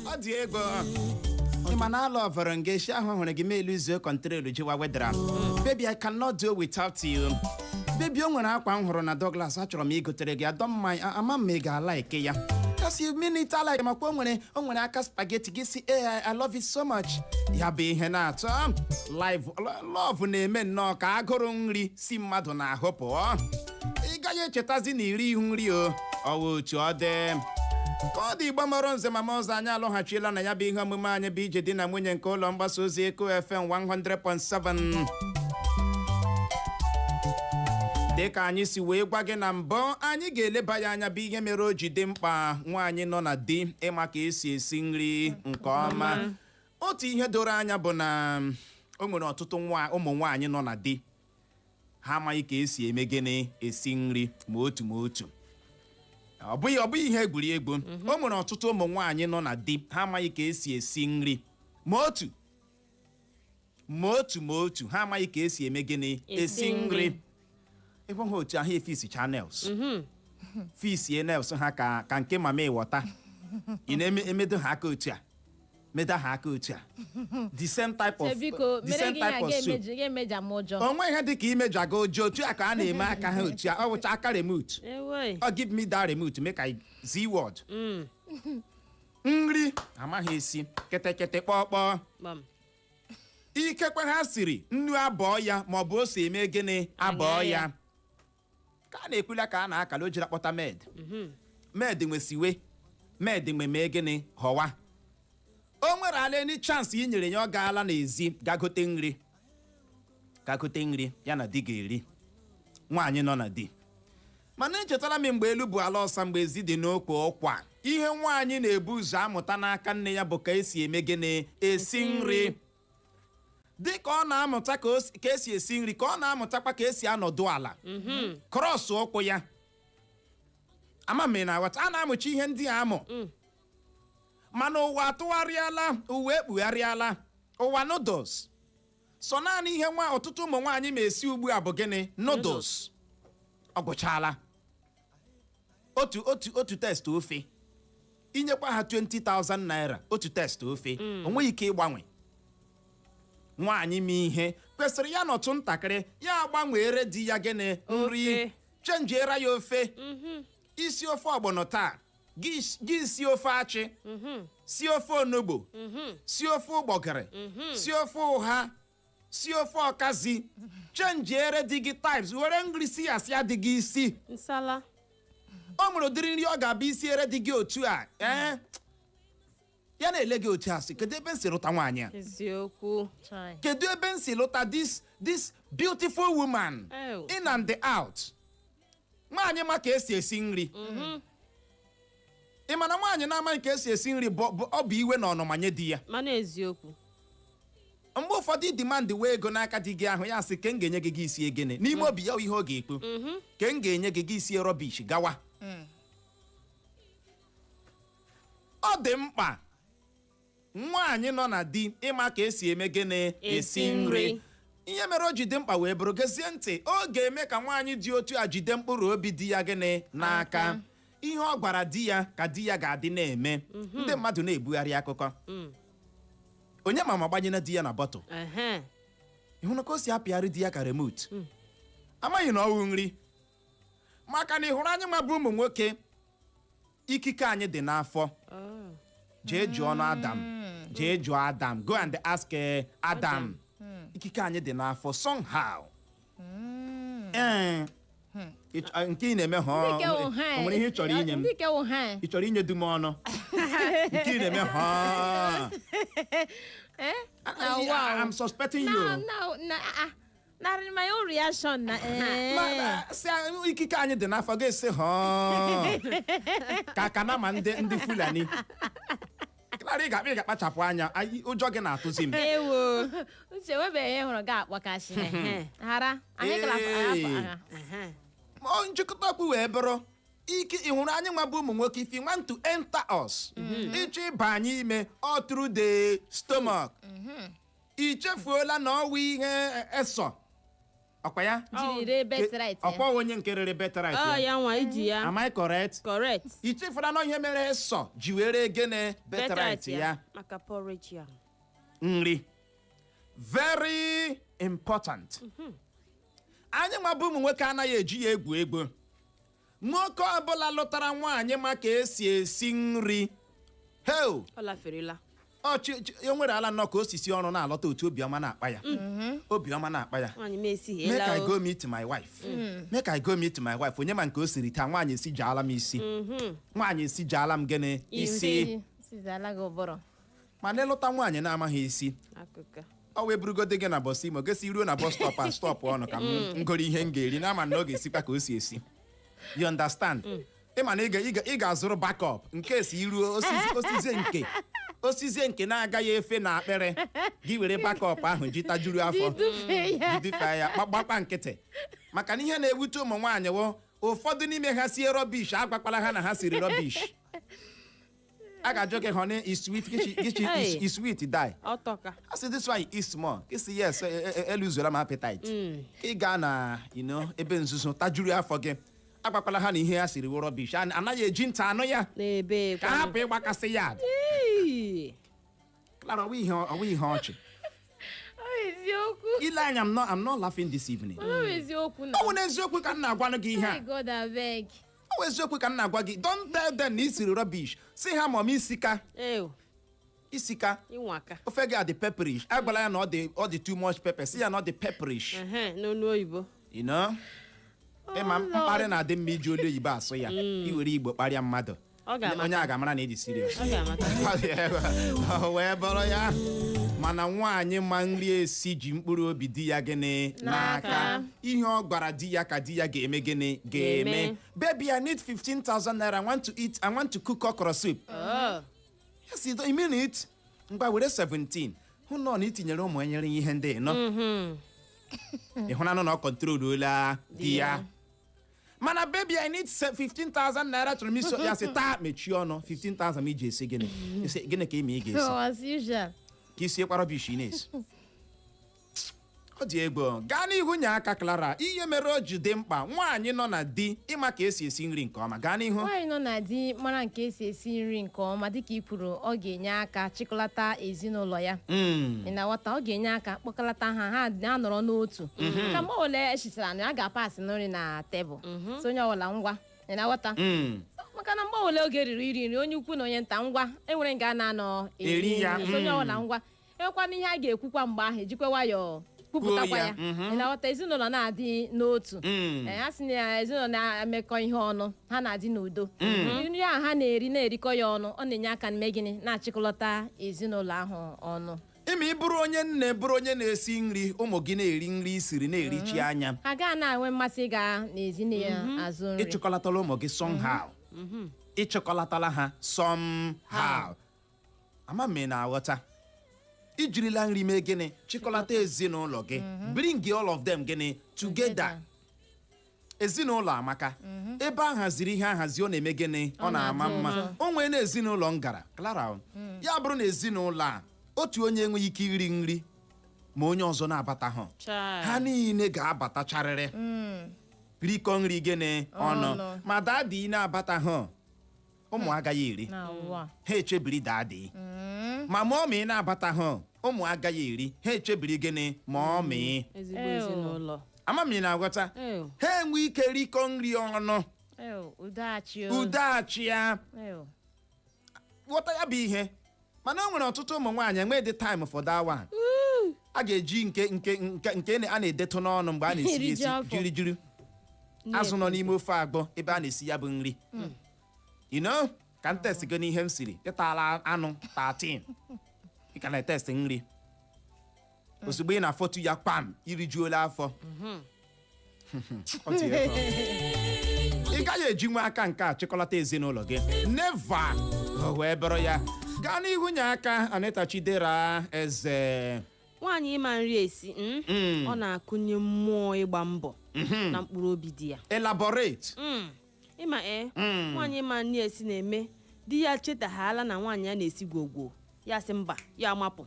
Ọ dị ego. Ị ma na ala ọvọrọ nga esi ahụ hụrụ gị ma elu izuo control jiwa wedara. Baby, I cannot do without you. Baby, o nwere akwa m hụrụ na Douglas, achọrọ m igotere gị. Adọ mma, ama m ma ị ga-ala eke ya. Kasi minute ala makwa o nwere aka spaghetti gị si, "Ee, I love it so much." Ya bụ ihe na-atọ live love na-eme nnọọ ka agụrụ nri si mmadụ n'ahụ pụọ. Ị gaghị echetazi na iri ihu nri o. Ọwụ otu ọ dị ka ọ dị. Igbo mọrọ nze mama ọzọ, anyị alọghachiela na ya bụ ihe omume anyị bụ Ije Di na Nwunye nke ụlọ mgbasa ozi Eko FM 100.7. Dịka anyị si wee gwa gị na mbụ, anyị ga-eleba ya anya bụ ihe mere o ji dị mkpa nwaanyị nọ na di ịma ka esi esi nri nke ọma. Otu ihe doro anya bụ na o nwere ọtụtụ nwa ụmụ nwaanyị nọ na di, ha amaghị ka esi eme gịnị, esi nri ma otu ma otu. Ọ bụghị ihe egwuregwu. O nwere ọtụtụ ụmụ nwaanyị nọ na di, ha amaghị ka esi esi nri ma otu ma otu ma otu. Ha amaghị ka esi eme gịnị, esi nri. Ịhụ ha otu ahụ efisi channels fisie nails ha ka nke mama ịghọta. Ị na-eme emedo ha aka otu a, medo ha aka otu a, the same type of biko the mere same gị type ya of soup. ga-emeja m ụjọ. Onwe ihe dị ka imejaga oji otu a ka a na-eme aka ha otu a. Ọ wụcha aka remote. Ewe. Ọ give me that remote, make I z word. Nri amaghị esi, kịtịkịtị kpọkpọ. Gbam. Ikekwe ha siri nnu abọọ ya maọbụ ose eme gịnị, abọọ Aṅaa ya. Ya. Ka a na-ekwula ka a na-akala o jiri akpọta maid. Maid nwesiwe maid nwe mee gịnị, họwa. O nwere ala any chance i nyere ya, ọ gaala n'ezi ga gote nri, ga gote nri ya na di ga-eri. Nwaanyị nọ na di, mana echetara m mgbe elu bụ ala ọsa, mgbe ezi dị n'okwe ọkwa, ihe nwaanyị na-ebu ụzọ amụta n'aka nne ya bụ ka esi eme gịnị, esi nri. Dị ka ọ na-amụta ka esi esi nri, ka ọ na-amụtakwa ka esi anọdụ ala, cross ụkwụ ya. Ama m ị na-aghọta. A na-amụcha ihe ndị a amụ, mana ụwa atụgharịala, ụwa ekpugharịala, ụwa noodles. So naanị ihe nwa ọtụtụ ụmụ nwaanyị ma esi ugbu a bụ gịnị? Noodles. Ọ gwụchaala. Otu otu otu taste ofe, inyekwa ha 20,000 naira otu taste ofe, o nweghị ike ịgbanwe. Nwaanyị ma ihe kwesịrị ya nọtụ ntakịrị, ya agbanwere di ya gịnị, nri. Ofe. Chenjiera ya ofe. Isi ofe ọgbọnọ taa, gị si ofe achị, si ofe onugbo, si ofe ụgbọgịrị, si ofe ụha, si ofe ọkazi. Chenjiere di gị types, were nri si ya si adị gị isi. Nsala. O nwere ụdịrị nri ọ ga-abịa isiere di gị otu a, ee, ya na-ele gị otu a sị, "Kedu ebe m si lụta nwaanyị a?" Eziokwu. Chai. "Kedu ebe m si lụta this beautiful woman?" Ew. In and the out, nwaanyị ma ka esi esi nri. Ị ma na nwaanyị na-amaghị ka esi esi nri ọ bụ iwe na ọnụma nye di ya. Mana eziokwu. Mgbe ụfọdụ demand wee ego n'aka di gị ahụ, ya sị, "Ke m ga-enye gị, gị isie gịnị?" N'ime obi ya, ihe ọ ga-ekwu, "Ke m ga-enye gị, gị isie rubbish gawa." Ọ dị mkpa nwaanyị nọ na di ịma ka esi eme gịnị, esi nri. Ihe mere o ji dị mkpa wee bụrụ, gezie ntị, ọ ga-eme ka nwaanyị dị otu a jide mkpụrụ obi di ya gịnị, n'aka. Ihe ọ gwara di ya ka di ya ga-adị na-eme. Ndị mmadụ na-ebugharị akụkọ onye ma gbanyere di ya na bottle. Ị hụrụ ka o si apịarị di ya ka remote, amaghị na ọwụ nri. Maka na ị hụrụ anyị nwa bụ ụmụ nwoke, ikike anyị dị n'afọ. Jee jụọ ọnụ Adam, jee jụọ Adam, go and ask Adam. Ikike anyị dị n'afọ somehow. Ee. Nke ị na-eme ha, Ndị ke wụ ha. o nwere ihe ị chọrọ inye m? Ndị ke wụ ha. Ị chọrọ inye du m ọnụ? Nke ị na-eme ha. Eh? Na wow. I'm suspecting Na you. na na ah, na my own reaction na eh. Sị ikike anyị dị n'afọ, ga-esi ha ka na ma ndị Fulani. Clara, ị ga-akpachapụ anya. Ụjọ gị na-atụzi m. Ewo. Uche nwebeghị ihe hụrụ ga-akpọkasị. Hara anyị gara. Ee. Agha. Ọ nchịkọta okwu wee bụrụ, ike ị hụrụ anyị nwa bụ ụmụ nwoke, if you want to enter us, ịchọ ịba anyị ime, all through the stomach. I chefuola na ọwụ ihe Esau Ọkwa ya? Jiri ree birthright ya. Ọkwa onye nke rere birthright Ọ ya. ya nwa iji ya. Am I correct? Correct. I chefuru na ihe mere Esau ji were gịnị? Birthright ya. Maka porridge ya. Nri very important. Anyị nwa bụ ụmụ nwoke anaghị eji ya egwu egwu. Nwoke ọbụla lụtara nwaanyị ma ka esi esi nri, heo! Ọ laferela. O nwere ala nnọọ ka o si si ọrụ na-alọta, otu obiọma na-akpa ya, obiọma na-akpa ya. Nwaanyị m "Make esighiela I o. go meet my wife, make I go meet my wife." Onye ma nke o siri taa? Nwaanyị esi jaala m isi, nwaanyị esi jaala m gịnị? Isi. Sizala gị ụbụrụ. Mana ịlụta nwaanyị na-amaghị isi, Akụkọ. ọ wee burugodo gị na bus Imo, gosi ruo na bus stop a, stop ọnụ ka m ngoro ihe m ga-eri na ama na ọ ga-esikwa ka o si esi. You understand? Ịma na ị ga-azụrụ backup nke esi iruo osizie nke osizie nke na-agaghị efe na akpịrị gị, were backup ahụ ji tajuru afọ. Jidufe ya. Jidufe ya, gbakpa nkịtị, maka na ihe na-ewute ụmụ nwaanyị wụ ụfọdụ n'ime ha sie rubbish, agbakwala ha na ha siri rubbish. A ga-ajụ gị, "Honey, is sweet?" Gichi. Hey. Is sweet die. Ọ tọka. I say, "This one you eat small." Ị sị, "Yes, eluzuola m appetite." Ị gaa na ebe nzuzo tajuru afọ gị, agbakwala ha na ihe ha siri wụ rubbish. Anaghị eji ntị anụ ya. N'ebe Ka hapụ ịgbakasị ya. Ee. Clara, ọwụ ihe ọchị. Ọ bụ eziokwu. Ile anya m, I'm not laughing this evening. Ọ bụ eziokwu na. Ọ bụ n'eziokwu ka m na-agwanụ gị ihe a. My God, abeg. Ọ bụ eziokwu ka m na-agwa gị. Don't tell them na i siri rubbish. Si ha mom, isika. Ew, Isika. ịnwaka. Ofe gị adị pepperish. Agwala ya na ọ dị too much pepper. Si ya na ọ dị pepperish. Ehe, n'olu oyibo. Ịma mkparị na-adị mma iji olu oyibo asụ ya. Iwere Igbo kparịa mmadụ, Ọ ga-amata. onye a ga-amara na ịdị serious. Ọ ga-amata. O wee bụrụ ya, mana nwaanyị ma nri esi ji mkpụrụ obi di ya gịnị? N'aka. Ihe ọ gwara di ya ka di ya ga-eme gịnị? Ga-eme. Ga-eme. "Baby, I need 15,000 naira. I want to eat, I want to cook okra soup." Oh. Yes, you mean it. Ngwa, were 17. Hụ nọ na itinyere ụmụ enyere ihe ndị nọ. Ịhụnanụ na ọ controluola di ya. Mana, "Baby, I need 15,000 naira." Chọrọ m iso ya sị taa, mechie ọnụ. 15,000 m iji esi gịnị? Esi gịnị ka ime ị ga-esi? Oh, as usual. Ka isi kwara rubbish ị na-esi. Ọ dị egwu. Gaa n'ihu, nye aka, Clara, ihe mere o ji dị mkpa nwaanyị nọ na di ịma ka esi esi nri nke ọma. Gaa n'ihu. Nwaanyị nọ na di mara nke esi esi nri nke ọma, dịka i kwuru, ọ ga-enye aka chịkọlata ezinụlọ ya. Ị na-aghọta? Ọ ga-enye aka kpọkọlata ha, ha ha nọrọ n'otu. Ka mgbe ole echichara na a ga-apasị nri na tebụl, so onye ọbụla, ngwa, ị na-aghọta? Maka na mgbe ole oge riri iri nri, onye ukwu na onye nta, ngwa, enwere nga a na-anọ eri ya, nri. So onye ọbụla, ngwa, enwekwana ihe a ga-ekwukwa mgbe ahụ, ejikwa nwayọọ kwupụtakwa Kwuo ya, ya. Ị na-aghọta? Ezinụlọ na-adị n'otu. Ee, a sị na ezinụlọ na-emekọ ihe ọnụ, ha na-adị n'udo. Nri ahụ ha na-eri, na-erikọ ya ọnụ, ọ na-enye aka mme gịnị? Na-achịkọlọta ezinụlọ ahụ ọnụ. Ịma, ị bụrụ onye nne, bụrụ onye na-esi nri, ụmụ gị na-eri nri isiri, na-erichi anya. Ha gaa na-enwe mmasị ịga n'ezi nne ya azụ nri. Ịchịkọlatala ụmụ gị somehow, ịchịkọlatala ha somehow. Ama m ị na-aghọta? Ijirila nri mee gịnị? Chịkọlata ezinụlọ gị. Bring all of them gịnị? Together. Ezinụlọ amaka. Ebe a haziri ihe ahazi, ọ na-eme gịnị? Ọ na-ama Na-atọ mma. ụtọ. O nwee na ezinụlọ m gara, Clara o. Ya bụrụ na ezinụlọ a, otu onye enweghị ike iri nri ma onye ọzọ na-abata ha, Chai. ha niile ga-abatacharịrị rikọ nri gịnị? Ọnụ. Ọnụ. Ma daddy na-abata ha, ụmụ agaghị eri. Na ụwa. Ha echebiri daddy. Ma mummy na-abata ha, ụmụ agaghị eri. Ha echebiri gịnị? Mummy. Ezigbo Ew. ezinụlọ. Ama m ị na-aghọta? Ew. Ha enwe ike rikọ nri ọnụ. Ew, udo achị o. Udo achịa. Ew. Ghọta ya bụ ihe. Mana o nwere ọtụtụ ụmụ nwaanyị enwe dị time for that one. A ga-eji nke a na-edetụ n'ọnụ mgbe a na-esi Eriju esi afọ. jiri jiri azụ nọ n'ime ofe agbọ ebe a na-esi ya bụ nri. Ka m test go n'ihe m siri. Ịtala anụ 13, ị ka na-etest nri. Ozugbo ị na-afọtu ya kpam, irijuola afọ. Ọ dị egwu. Ị gaghị eji nwa aka nke a chịkọlata ezinụlọ gị, never. O wee bụrụ ya. Gaa n'ihu, nye aka, Anita Chidera Eze. Nwaanyị ịma nri esi, ọ na-akụnye mmụọ ịgba mbọ na mkpụrụ obi di ya. Elaborate. Ịma ee, nwaanyị ịma nri esi na-eme di ya chetaghala na nwaanyị ya na-esi gwogwo, ya sị mba, ya amapụ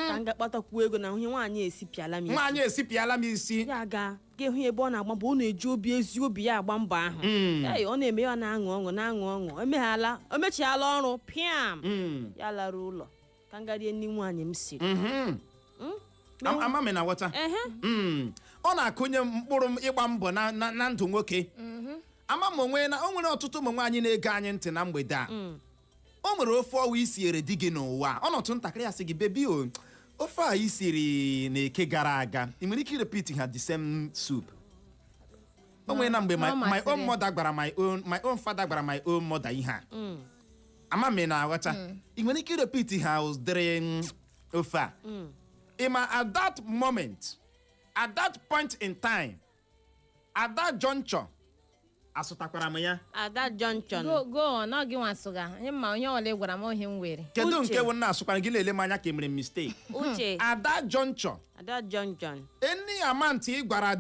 ka m ga kpatakwuo ego na ihe nwaanyị esi pịala m isi. Nwaanyị esipịala m isi. Ya ga Ga-ehụ ya ebe ọ na-agba mbọ, ọ na-eji obi, ezi obi ya agba mbọ ahụ. Ei, ọ na-eme ya, na-aṅụ ọṅụ, na-aṅụ ọṅụ. Emeghala, o mechiala ọrụ pịam, ya lara ụlọ ka m garie nri nwaanyị m siri. Ama m na ghọta. Ehe. Ọ na-akụnye mkpụrụ m ịgba mbọ na ndụ nwoke. Ama m onwe na o nwere ọtụtụ ụmụ nwaanyị na-ege anyị ntị na mgbede a. O nwere ofe ọwa isiere di gị n'ụwa, ọnọtụ ntakịrị ya sị gị, "Baby, o ofe a isiri na Eke gara aga, ị nwere ike repeat ha the same soup?" O nwere na mgbe Na ọ my masịrị. own mother gwara my own father gwara my own mother ihe a. Ama m ị na-aghọta. Ị nwere ike repeat ha ụdịrị ofe a? Ị ma, at that moment, at that point in time, at that juncture, asụtakwara m ya. Ada Johnson. Go, go on, ọ gị nwa sụga ihe ma onye ọla ị gwara m ohe m were. Kedu Uche. nke bụ nna asụkwara gị na-ele m anya ka e mere mistake? Uche. At that juncture, Ada Johnson. Any amount ị gwara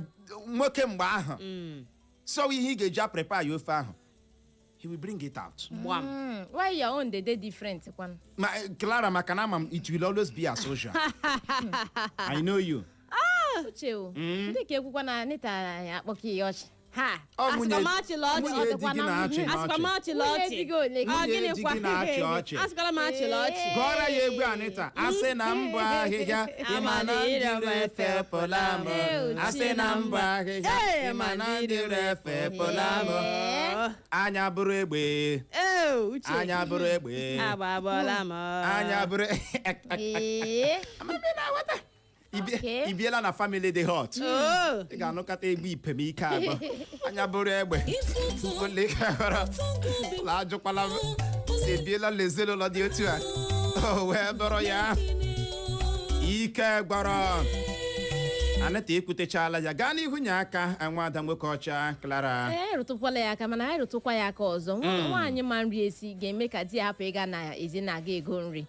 nwoke mgbe ahụ, so ihe ị ga-eji prepare ya ofe ahụ, he will bring it out. Gbam. Why your own dey dey different kwan? Ma Clara, maka na ama m it will always be as usual. I know you. Uche o, ndị ka ekwukwa na Anita akpọkọ ya ọchị. Ha. Ọ nwunye Asịkwa m achịla ọchị. nwunye di gị na-achị Asịkwa m n'ọchị. achịla Nwunye ọchị. di gị ole? Ọ Nwunye gịnị di kwa? gị na-achị ọchị. Asịkwala m achịla ọchị. Gụọrọ ya egwu Anita. Asị na mbụ ahịhịa, ịma na ndị efepụla m. Asị na mbụ ahịhịa, ịma na ndị efepụla m. Anya bụrụ egbe. Ee, Uche. Anya bụrụ egbe. Agbagbọla m. Anya bụrụ Ee. Amami na-aghọta. Okay. I biela na family dị hot. Oh. Ị ga-anụkọta egbe ipem ike abụọ. Anya bụrụ egbe. Ole ka họrọ. Ụlọ ajụkwala m. Si ebiela n'ezinụlọ dị otu a. O wee bụrụ ya. Ike gwọrọ. Anita ekwutechala ya. Gaa n'ihu, nye aka nwaada nwoke ọcha Clara. Ee, rụtụkwala ya aka, mana anyị rụtụkwa ya aka ọzọ. Nwaanyị ma nri esi ga-eme ka di ya hapụ ịga na ezi na-aga ego nri.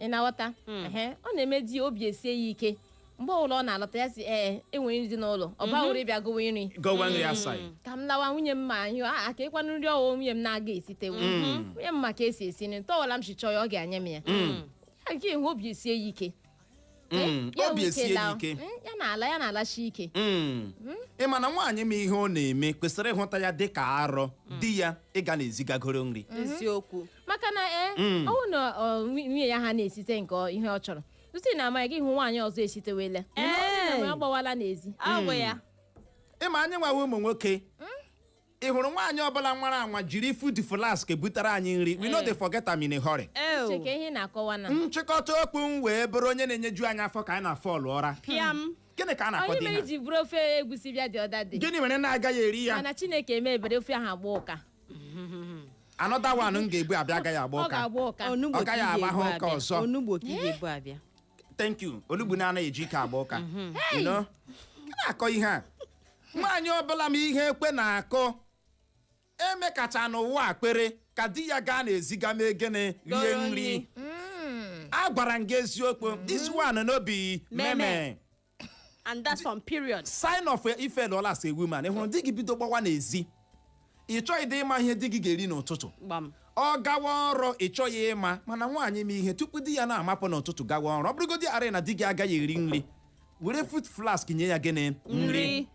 Ị na-aghọta? Ehe, ọ na-eme di ya obi esie ya ike mgbe ọbụla ọ na-alọta, ya si, ee, enwere nri dị n'ụlọ, ọ ba were bịa gowe nri. Gowe nri aside. Ka m lawa, nwunye m ma anyụ a ka ịkwanụ nri ọwụ nwunye m na-aga esitewu. Nwunye m ma ka esi esi nri tọwala m chichọ ya, ọ ga-anye m ya. Ya nke ihu obi esie ya ike. Ya Obi nwee esie ya laa. ike. Ya na-ala, ya na-alachi ike. Ị ma na nwaanyị ma ihe ọ na-eme kwesịrị ịhụta ya dị ka arọ di ya ịga na-ezigagoro nri. Eziokwu. Maka na ee, ọ bụrụ na nwunye ya ha na-esite nke ihe ọ chọrọ tutu na amaghị gị hụ nwaanyị ọzọ esitewele. Ee. Ọ gbawala n'ezi. Ọ bụ ya. Ịma, anyị nwawa ụmụ nwoke, ị hụrụ nwaanyị ọbụla nwara anwa jiri food flask butere anyị nri, we no dey forget am in a hurry. Uche, ka ihe na-akọwa na Nchịkọta okwu m wee bụrụ, onye na-enyeju anyị afọ ka anyị na-afọ ọlụ ụra. Pịam. Gịnị ka a na-akọdo Onye ihe mere a? ji bụrụ ofe egusi bịa dị ọda dị. Gịnị mere na-agaghị eri ya? Mana Chineke eme ebere, ofe ahụ agba ụka. Another one m ga-ebu abịa agaghị agba Ọ ụka. ga-agba ụka. Onugbo Ọ ka gaghị ị agba ha ga-ebu ụka abịa. ọzọ. Onugbo ka ị ga-ebu abịa. Thank you. Olugbu na-anaghị eji ike agba ụka. You know? Gị na-akọ ihe a, nwaanyị ọbụla ma ihe ekwe na-akọ emekacha n'ụwa akpere ka di ya gaa na-eziga mee gịnị? Rie Goro nri. nri. A gwara m gị eziokwu, this one no be meme. Meme. And that's on period. Sign of ife lụọla as a woman, ị hụrụ di gị bido gbawa n'ezi, ị chọghị dị ịma ihe di gị ga-eri n'ụtụtụ. Gbam. Ọ gawa ọrụ, ị chọghị ịma. Mana nwaanyị ma ihe, tupu di ya na-amapụ n'ụtụtụ gawa ọrụ, ọ bụrụgodị arị na di gị agaghị eri nri, were food flask nye ya gịnị? Nri.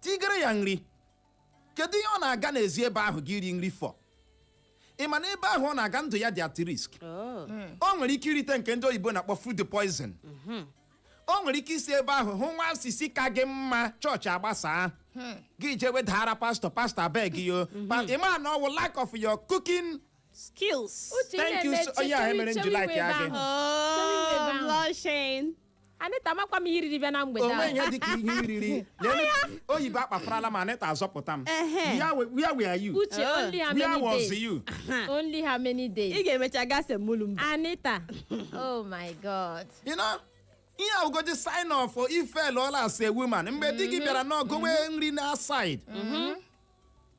Tigere ya nri. Kedu ihe ọ na-aga n'ezi ebe ahụ gị iri nri fọ? Ị ma na ebe ahụ ọ na-aga, ndụ ya dị at risk. Oh. O nwere ike irite nke ndị oyibo na-akpọ food poison. O nwere ike isi ebe ahụ hụ nwa asịsị ka gị mma, chọọchị agbasaa, gị jee wedara pastọ, "Pastọ, abeg yo." Ị ma na ọ wụ lack of your cooking Skills. Uche, Thank you na-eme onye ahụ emere chewe nji like iwe ya ebe gị. ahụ. Chewe Oh, iwe ebe ahụ. blushing. Anita, makwa m ihe iriri bịa na mgbede Onwe a. ihe dịka ihe iriri. Leenụ, oyibo akpafarala m, Anita azọpụta m. Ehe. Where were you? Uche, Oh. only how Where many was days? you? Only how many Ị days? ga-emecha gaa semulumba. Anita, oh my God. You know, ihe awụgodi sign of ife lụọla as a woman, mgbe di gị bịara n'ọgụwe nri na side,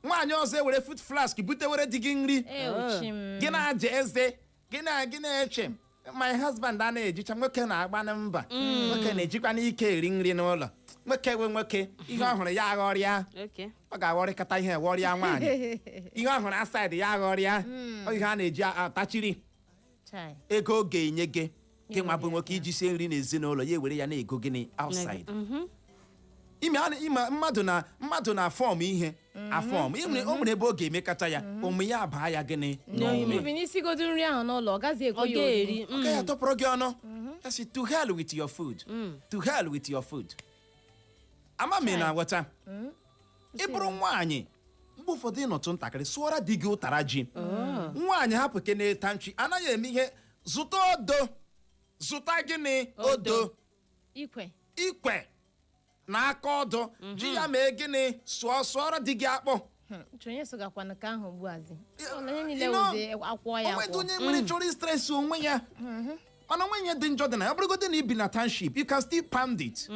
nwaanyị ọzọ ewere food flask butewere di gị nri, Euchi m. gị na-aja eze, gị na-eche, "My husband a na-ejicha." Nwoke na-agba na mba, nwoke na-ejikwa n'ike eri nri n'ụlọ. Nwoke we nwoke, ihe ọ hụrụ ya aghọrịa. Okay. Ọ ga-aghọrịkọta ihe ghọrịa nwaanyị. Ihe ọ hụrụ aside ya aghọrịa. Ọ ihe a na-eji atachiri Chai. ego ọ ga-enye gị, gị nwa bụ nwoke iji sie nri n'ezinụlọ ya, ewere ya na-ego gịnị outside. Ime ime mmadụ na form ihe a form o nwere ebe ọ ga-emekata ya, ụmụ ya baa ya gịnị n'ome. Obi n'isigodo nri ahụ n'ụlọ, ọ gaghị ekwe Ọ ya ga-eri. oriri. Ọ gaghị atọpụrụ gị ọnụ. Ya sị, "To hell with your food, to hell with your food." Ama m ị na-aghọta. Ị bụrụ nwaanyị, mgbe ụfọdụ ịnọtụ ntakịrị, sụọra di gị ụtara ji. Nwaanyị, hapụ kene nchi, anaghị eme ihe. Zụta odo, zụta gịnị? Odo. Ikwe. Ikwe na aka ọdụ ji ya mee gịnị? Sụọrọ di gị akpụ. Uche, onye sogakwana nke ahụ ugbuazi ụlọ ihe niile You know, wụzi akwụọ ya onwedị akwụọ. Onye nwere chọrọ stress onwe ya, mana onwe ihe dị njọ dị na ya. Ọ bụrụgodị na ibi na township, you can still pound it.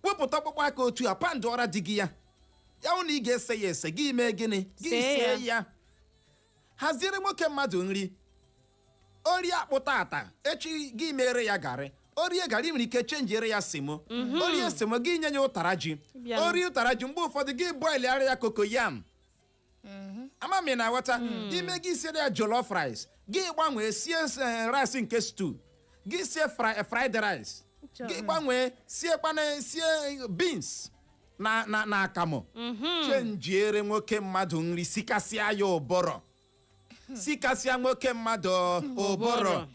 Wepụta ọkpụkpọ aka otu a, pound ọra di gị ya. Ya hụ na ị ga-ese ya ese, gị mee gịnị? Gị See see ya. ya. Haziere nwoke mmadụ nri. O rie akpụ tata, echi gị mere ya garị. O rie garị, nwere ike chenjiere ya semo. O rie semo, gị nye ya ụtara ji. Bịa. O rie ụtara ji, mgbe ụfọdụ gị boilara ya cocoyam. Ama m ị na-aghọta. Ime gị siere ya jollof rice, gị gbanwee sie rice nke stew, gị sie fried rice, gị gbanwee siekwana, sie beans na akamụ. Chenjiere nwoke mmadụ nri, sikasịa ya ụbọrọ, sikasịa nwoke mmadụ ụbọrọ.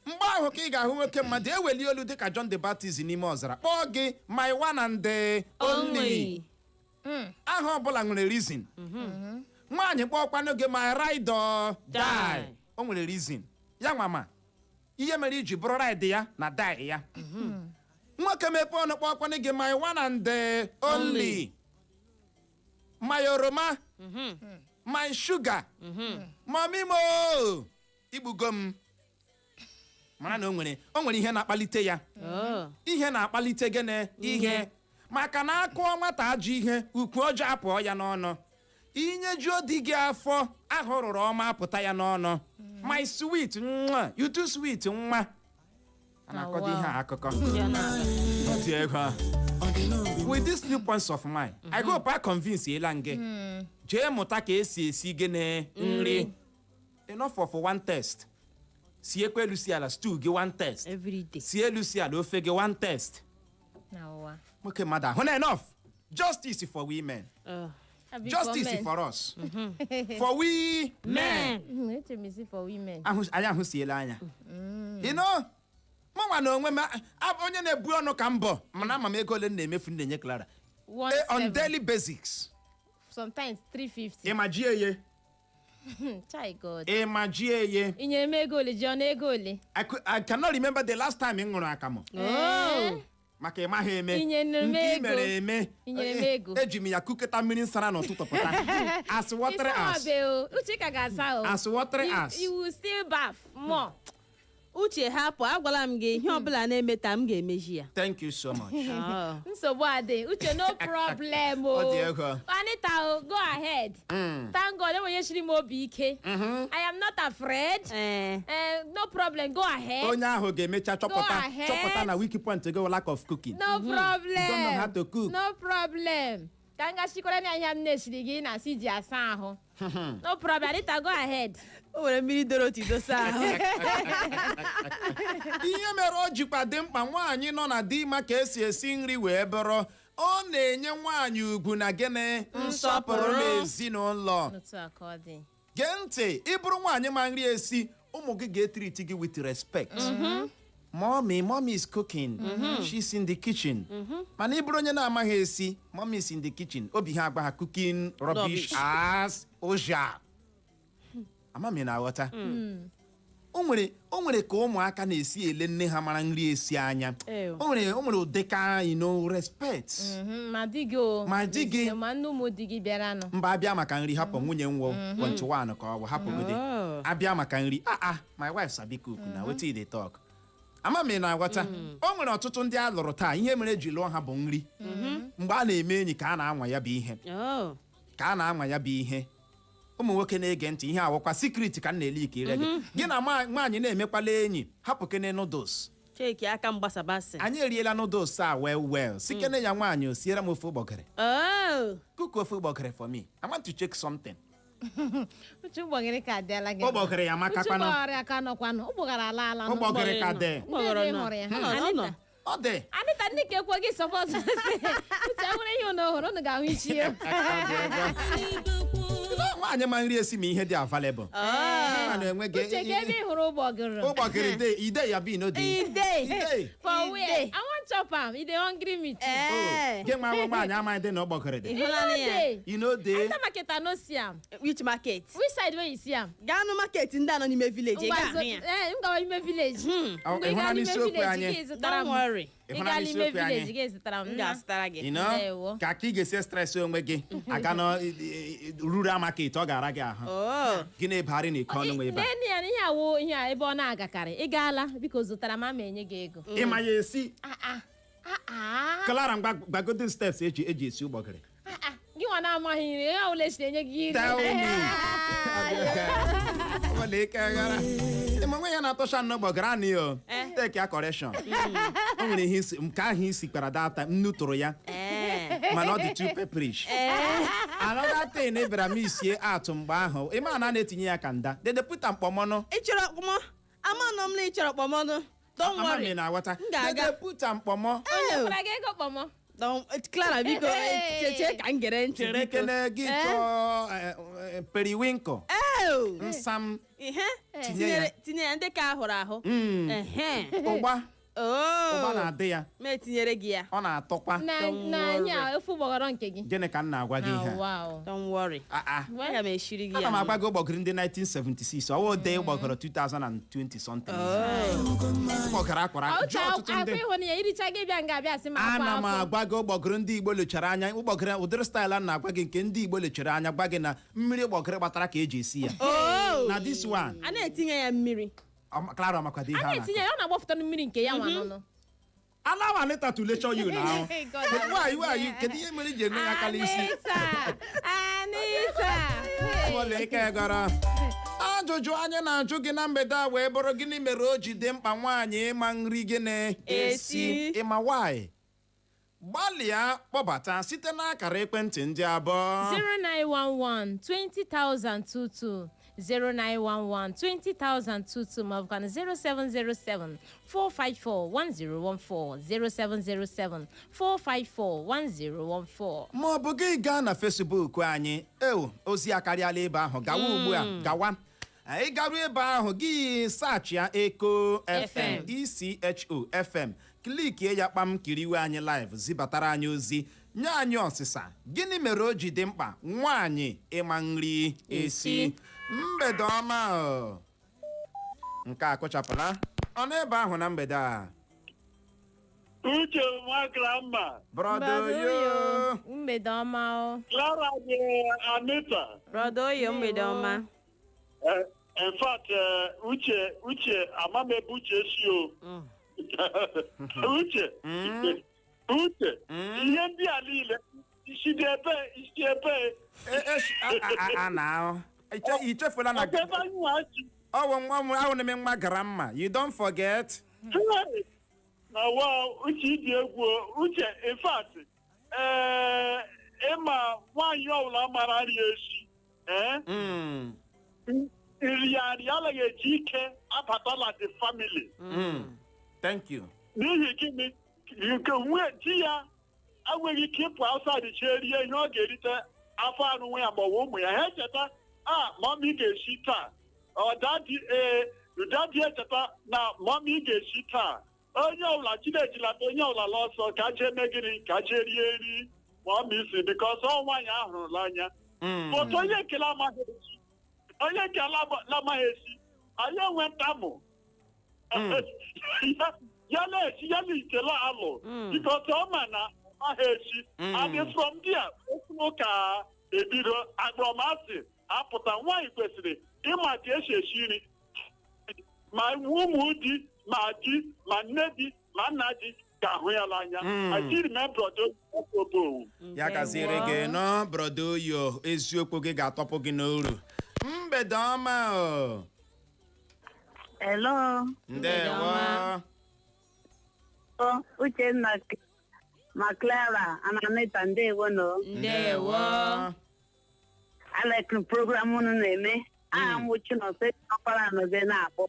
Mgbe ahụ ka ị ga-ahụ nwoke mmadụ eweli olu dịka John the Baptist n'ime ọzara kpọọ gị "my one and the only". Only. Aha ọbụla nwere reason. Nwaanyị kpọọkwanụ gị "my ride or die", Die. o nwere reason ya. Nwa ma ihe mere iji bụrụ ride ya na die ya. Nwoke mepee ọnụ kpọọkwanụ gị "my one and the only", my oroma, my sugar, mommy mo, igbugo m. Mara na o nwere ihe na-akpalite ya. Oh. Ihe na-akpalite gịnị? Ihe maka na akụọ nwata ajọ ihe, ukwu ọjọọ apụọ ya n'ọnụ. Inyejuo di gị afọ ahụ rụrụ ọma apụta ya n'ọnụ. "My sweet nwa, you too sweet nwa." A na-akọdo ihe a akụkọ. Ya na-aga. Ọ dị egwu. With these few points of mine, I hope I convince ela gị jee mụta ka esi esi gịnị? Nri. Enough of one test. Siekwa elu si ala stew gị one test. Every day. Sie elu si ala ofe gị one test. Na ụwa. Nwoke mmadụ ahụ na enough. Justice for women. Oh. Abi Justice men. for us, for we men. Eche m isi for women. Ahụ anyị ahụsiela anya. Mụnwa na onwe m onye na-ebu ọnụ ka mbọ, mana ama m ego ole m na-emefu m na-enye Clara. One On seven. daily basics. Sometimes 350. Ịma ji eye. Chai God. Ịma ji eye. Ị nyere m ego ole ji ọnụ ego ole? I cannot remember the last time m ṅụrụ akamụ. Oh. Maka ị maghị eme. I nyere m Nke ị ego. mere eme. I nyere m ego. Eji m ya kuketa mmiri nsara n'ụtụtụ pụta as watery as Ịsawabe o. Uche ka ga-asa o. As watery You- as. You will still bath more. Uche, hapụ, agwala m gị, ihe ọbụla na-eme taa, m ga-emeji ya. Thank you so much. Oh. Nsogbu adị, Uche, no problem o. Ọ dị egwu. Anita o, go ahead. Thank God enwenye shiri m obi ike. I am not afraid. Ee. No problem, go ahead. Onye ahụ ga-emecha chọpụta Go ahead. chọpụta na weak point gị wụ lack of cooking. No problem. You don't know how to cook. No problem. Ka m gashikwara na ihe m na-esiri gị na si ji asa ahụ. No problem, Anita, go ahead. O nwere mmiri doro otu dosa ahụ. Ihe mere o jikwa dị mkpa nwaanyị nọ na di ma ka esi esi nri wee bụrụ, ọ na-enye nwaanyị ugwu na gịnị? Nsọpụrụ n'ezinụlọ. Otu a ka ọ dị. Gee ntị, ị bụrụ nwaanyị ma nri esi, ụmụ gị ga-etreat gị with respect. "Mommy, mommy is cooking, she's in the kitchen." Mana ị bụrụ onye na-amaghị esi, "Mommy is in the kitchen," obi ha agba ha cooking rubbish. Rubbish. As usual. Ama m ị na-aghọta. O nwere ka ụmụaka na-esi ele nne ha mara nri esi anya. Ew. O nwere ụdịka respect. Ma di gị o. Ma di gị. Ma nne ụmụ di gị bịaranụ. Mba, abịa maka nri, hapụ nwunye nwo point one ka ọ bụ hapụgode. Oh. Abịa maka nri, ah ah, my wife sabi cook na wetin you dey talk. Ama m ị na-aghọta. O nwere ọtụtụ ndị a lụrụ taa, ihe mere eji lụọ ha bụ nri. Mgbe a na-eme enyi ka a na-anwa ya bụ ihe. Oh. Ka a na-anwa ya bụ ihe. Ụmụ nwoke na-ege ntị, ihe awụkwa secret ka m na-ele ike ire gị. Gị na nwaanyị na-emekwala enyi, hapụ kene noodles. Cheki aka mgbasabasị. Anyị eriela noodles a well well. Si kene ya nwaanyị o siere m ofe ụgbọgịrị. Oh. Cook ofe ụgbọgịrị for me, I want to check something. Uche, ụgbọgịrị ka adịala gị. Ụgbọgịrị ya Uche, amakakwanụ. ụgbọgịrị aka nọkwanụ. Ụgbọgara ala ala nụ. Ụgbọgịrị ka dị. Ụgbọgịrị Ndị nọ. hụrụ ya. Ọ nọ, ọ nọ. Anita. Ọ dị. Anita, ndị ka ekwe gị support uche nwere ihe unu hụrụ, unu ga-ahụ isi ya. Nwaanyị ma nri esi ma ihe dị available. A na-enwe gị. Uche, ka ebe ị hụrụ ụgbọgụrụ? Ụgbọgịrị dị, ide ya bi no dị. Ide. Ide. For where? I wan chop am. E dey hungry me too. Ee. Gị nwa nwaanyị amaghị dị na ụgbọgịrị dị. Ị hụla ya? Dey. Ino dị. Enter market, I no see am. Which market? Which side wey you see am? Gaa nụ market ndị a nọ n'ime village, ị Ngwa ga-ahụ ya. ee, m gawa ime village. Ọ, Mgbe ị ị hụla gaa n'ime n'isiokwu village, anyị? gị zụtara Don't m. worry. Ị Ị hụla gaa n'ime n'isiokwu anyị? village, gị zụtara m. M ga-azụtara gị. You know, Ndewo. ka ị ga-esi stress onwe gị aga na rural market, ọ ga-ara gị ahụ. Oh. Gị na-ebegharị na iko ọnụ nwe ebe a. Nene ya na ihe awụ ihe a ebe ọ na-agakarị. Ị gaala, biko zụtara m, ama enye gị ego. Ịma ya esi? Ah, ah. Ah, ah. Clara, mgba gbagodo steps eji esi ụgbọgịrị. Ah, ah. Gị nwa na-amaghị nri, ihe ọbụla esi enye gị iri. Tell me. Ọ dị ike ghara. Ịma nwe ya na-atọcha nnọọ ụgbọgịrị anị o. Take ya correction. O nwere ihe isi nke ahụ isi kpara data nnu tụrụ ya mana ọ dị too pepperish. Another thing ị bịara misie atụ mgbe ahụ, ịma na a na-etinye ya kanda dede pụta mkpọmọnụ. Ị chọrọ kpọmọ? Ama nọ m na ị chọrọ kpọmọnụ. Don't Ama m worry. ị na-aghọta. M ga-aga. Dede pụta mkpọmọ. Ew. Kwara gị ego kpọmọ. Clara, biko, cheche ka m gere ntị. Chere Biko. kene gị chọọ periwinkle. Ew. Nsam. Ihe Tinye ya. tinye ya ndị ka ahụrụ ahụ. Ehe. Ụgba. Oh. Ụgba na-adị ya. Ma etinyere gị ya. Ọ na-atọkwa. Na Don't na worry. ihe a ofe ụgbọghọrọ nke gị. Gịnị ka m na-agwa gị ihe Ah, a? wow. Don't worry. Ah, ah. Aga m eshiri gị ya. Ana m agwa gị ụgbọgịrị ndị 1976, ọwa ode ụgbọgịrị 2020 something. Ụgbọgịrị akwara Uche, jụọ ọtụtụ akwa ndị. ịhụ na ya iricha gị bịa nga abịa sị m akwa Ana m afọ. agwa gị ụgbọgịrị ndị Igbo lechara anya, ụgbọgịrị ụdịrị style a na-agwa gị nke ndị Igbo lechara anya, gwa gị na mmiri ụgbọgịrị gbatara ka eji esi ya. Oh. Na this one, A na-etinye ya mmiri. Clara amakwado ihe A a na-etinye na-akọ. ya, ọ na-agbapụta mmiri nke ya nwa nụnụ. Allow Anita to lecture you now. God. Why, why you, kedu ihe mere i ji enwe ya akala isi? Anita! Anita! Ụlọ ike gara. Ajụjụ anyị na-ajụ gị na mgbede a wee bụrụ, gịnị mere o ji dị mkpa nwaanyị ịma nri gịnị? Esi. Ịma why? Gbalịa kpọbata site n'akara ekwentị ndị abụọ. 0911 20022, 0911 20022, maọbụkwa na 0707 454 1014, 0707 454 1014. Ma ọ bụ gị gaa na Facebook anyị. Ewo, ozi akarịala ebe ahụ. Gawa ugbu a, gawa. Ị garuo ebe ahụ, gị search ya Echo FM. FM. Echo FM, clickie ya kpam, kiriwe anyị live, zibatara anyị ozi, nye anyị ọsịsa: gịnị mere o ji dị mkpa nwaanyị ịma nri esi? Esi. Mgbede ọma o. Nke a kụchapụla ọ n'ebe ahụ na mgbede a. Uche nwa grandma. Brother yo. Mgbede ọma o. Clara dị Anita. Brother Oyo, mgbede ọma. In fact, Uche, ama m ebe Uche si o. Uche, ihe ndị a niile isi dị ebe, isi ebe. A na ahụ ichefula na Ọkwa ebe anyị nwa si. Ọwụ nwa m ahụ na-eme nwa grandma, you don't forget. Hey! Na wa Uche, ịdị egwu o. Uche, in fact, ịma nwaanyị ọbụla mara nri esi, nri anaghị eji ike abata na the family. Thank you. N'ihi gịnị? Nke nwunye di ya enweghị ike ịpụ outside chee rie ihe ọ ga-erite afọ arụ nwe ya ma ọ bụ ụmụ ya. Ha echeta a mummy ga-esi taa, ọ daddy, ee, daddy echeta na mummy ga-esi taa. Onye ọbụla chinejilata, onye ọbụla la ọsọ ka jee mee gịnị? Ka jee rie nri mummy si, because ọ nwaanyị ahụrụ n'anya. But onye ekele amaghị esi, onye ekele amaghị esi, anyị enwe ntamụ ya na-esi ya na itele alụ, because ọ ma na amaghị esi. And from there, okwu ụka ebido, akpọrọmasị apụta. Nwaanyị kwesịrị ịma ka esi esi nri, ma ụmụ di, ma di, ma nne di, ma nna di ga-ahụ ya n'anya. I remember obowo. Ya gaziere gị nọ, brother Oyo. Eziokwu gị ga-atọpụ gị n'oru. Mgbede ọma o. Hello. Ndewo. Ọma. Uchenna ma Clara and Anita, ndewo no. Ndewo. I like the program unu na-eme. Aha m bụ Chinonso Ọkpara Anọzie na-akpọ.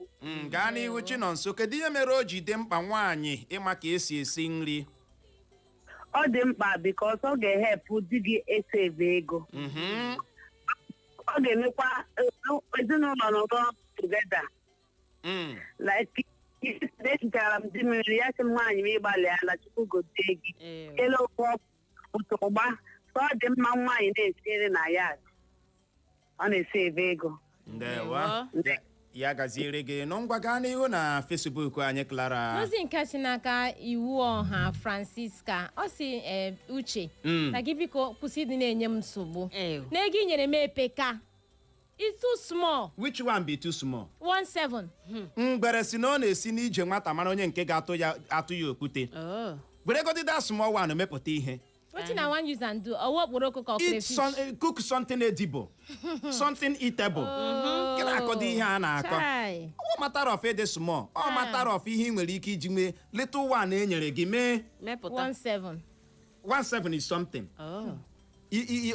Gaa n'ihu, Chinonso. Kedu ihe mere o ji dị mkpa nwaanyị ịma ka esi esi nri? Ọ dị mkpa because ọ ga-ehepụ di gị esave ego. Ọ ga-emekwa ezinụlọ nọrọ together. Like esichara m di m nri, ya sị m, "Nwaanyị m, ịgbalịala, Chukwu gozie gị." Ele ofe ụtụ ụgba. So ọ dị mma nwaanyị na-esi nri na ya, ọ na-esave ego. Ndewo. Ya gaziere gị nụ. Ngwa, gaa n'ihu na Facebook anyị, Clara. Ozi nke si n'aka Iwu Ọha Francisca, ọ si, ee, Uche, na gị biko kwụsị ịdị na-enye m nsogbu na ego i nyere m epeka. It's too small. Which one be too small? 17. Ngwere si na ọ na-esi n'ije nwata mara onye nke ga-atụ ya atụ ya okwute. Oh. Were godi that small one mepụta ihe. Wetin I wan use am do? Ọwụ okporoko ka ọ Eat crayfish? some, cook something edible, something eatable. Gị na-akọdo ihe a na-akọ. Chai. Ọ matter of ịdị small, ọ matter of ihe ị nwere ike iji nwee little one e nyere gị mee. Mepụta. 17. 17 is something. Oh.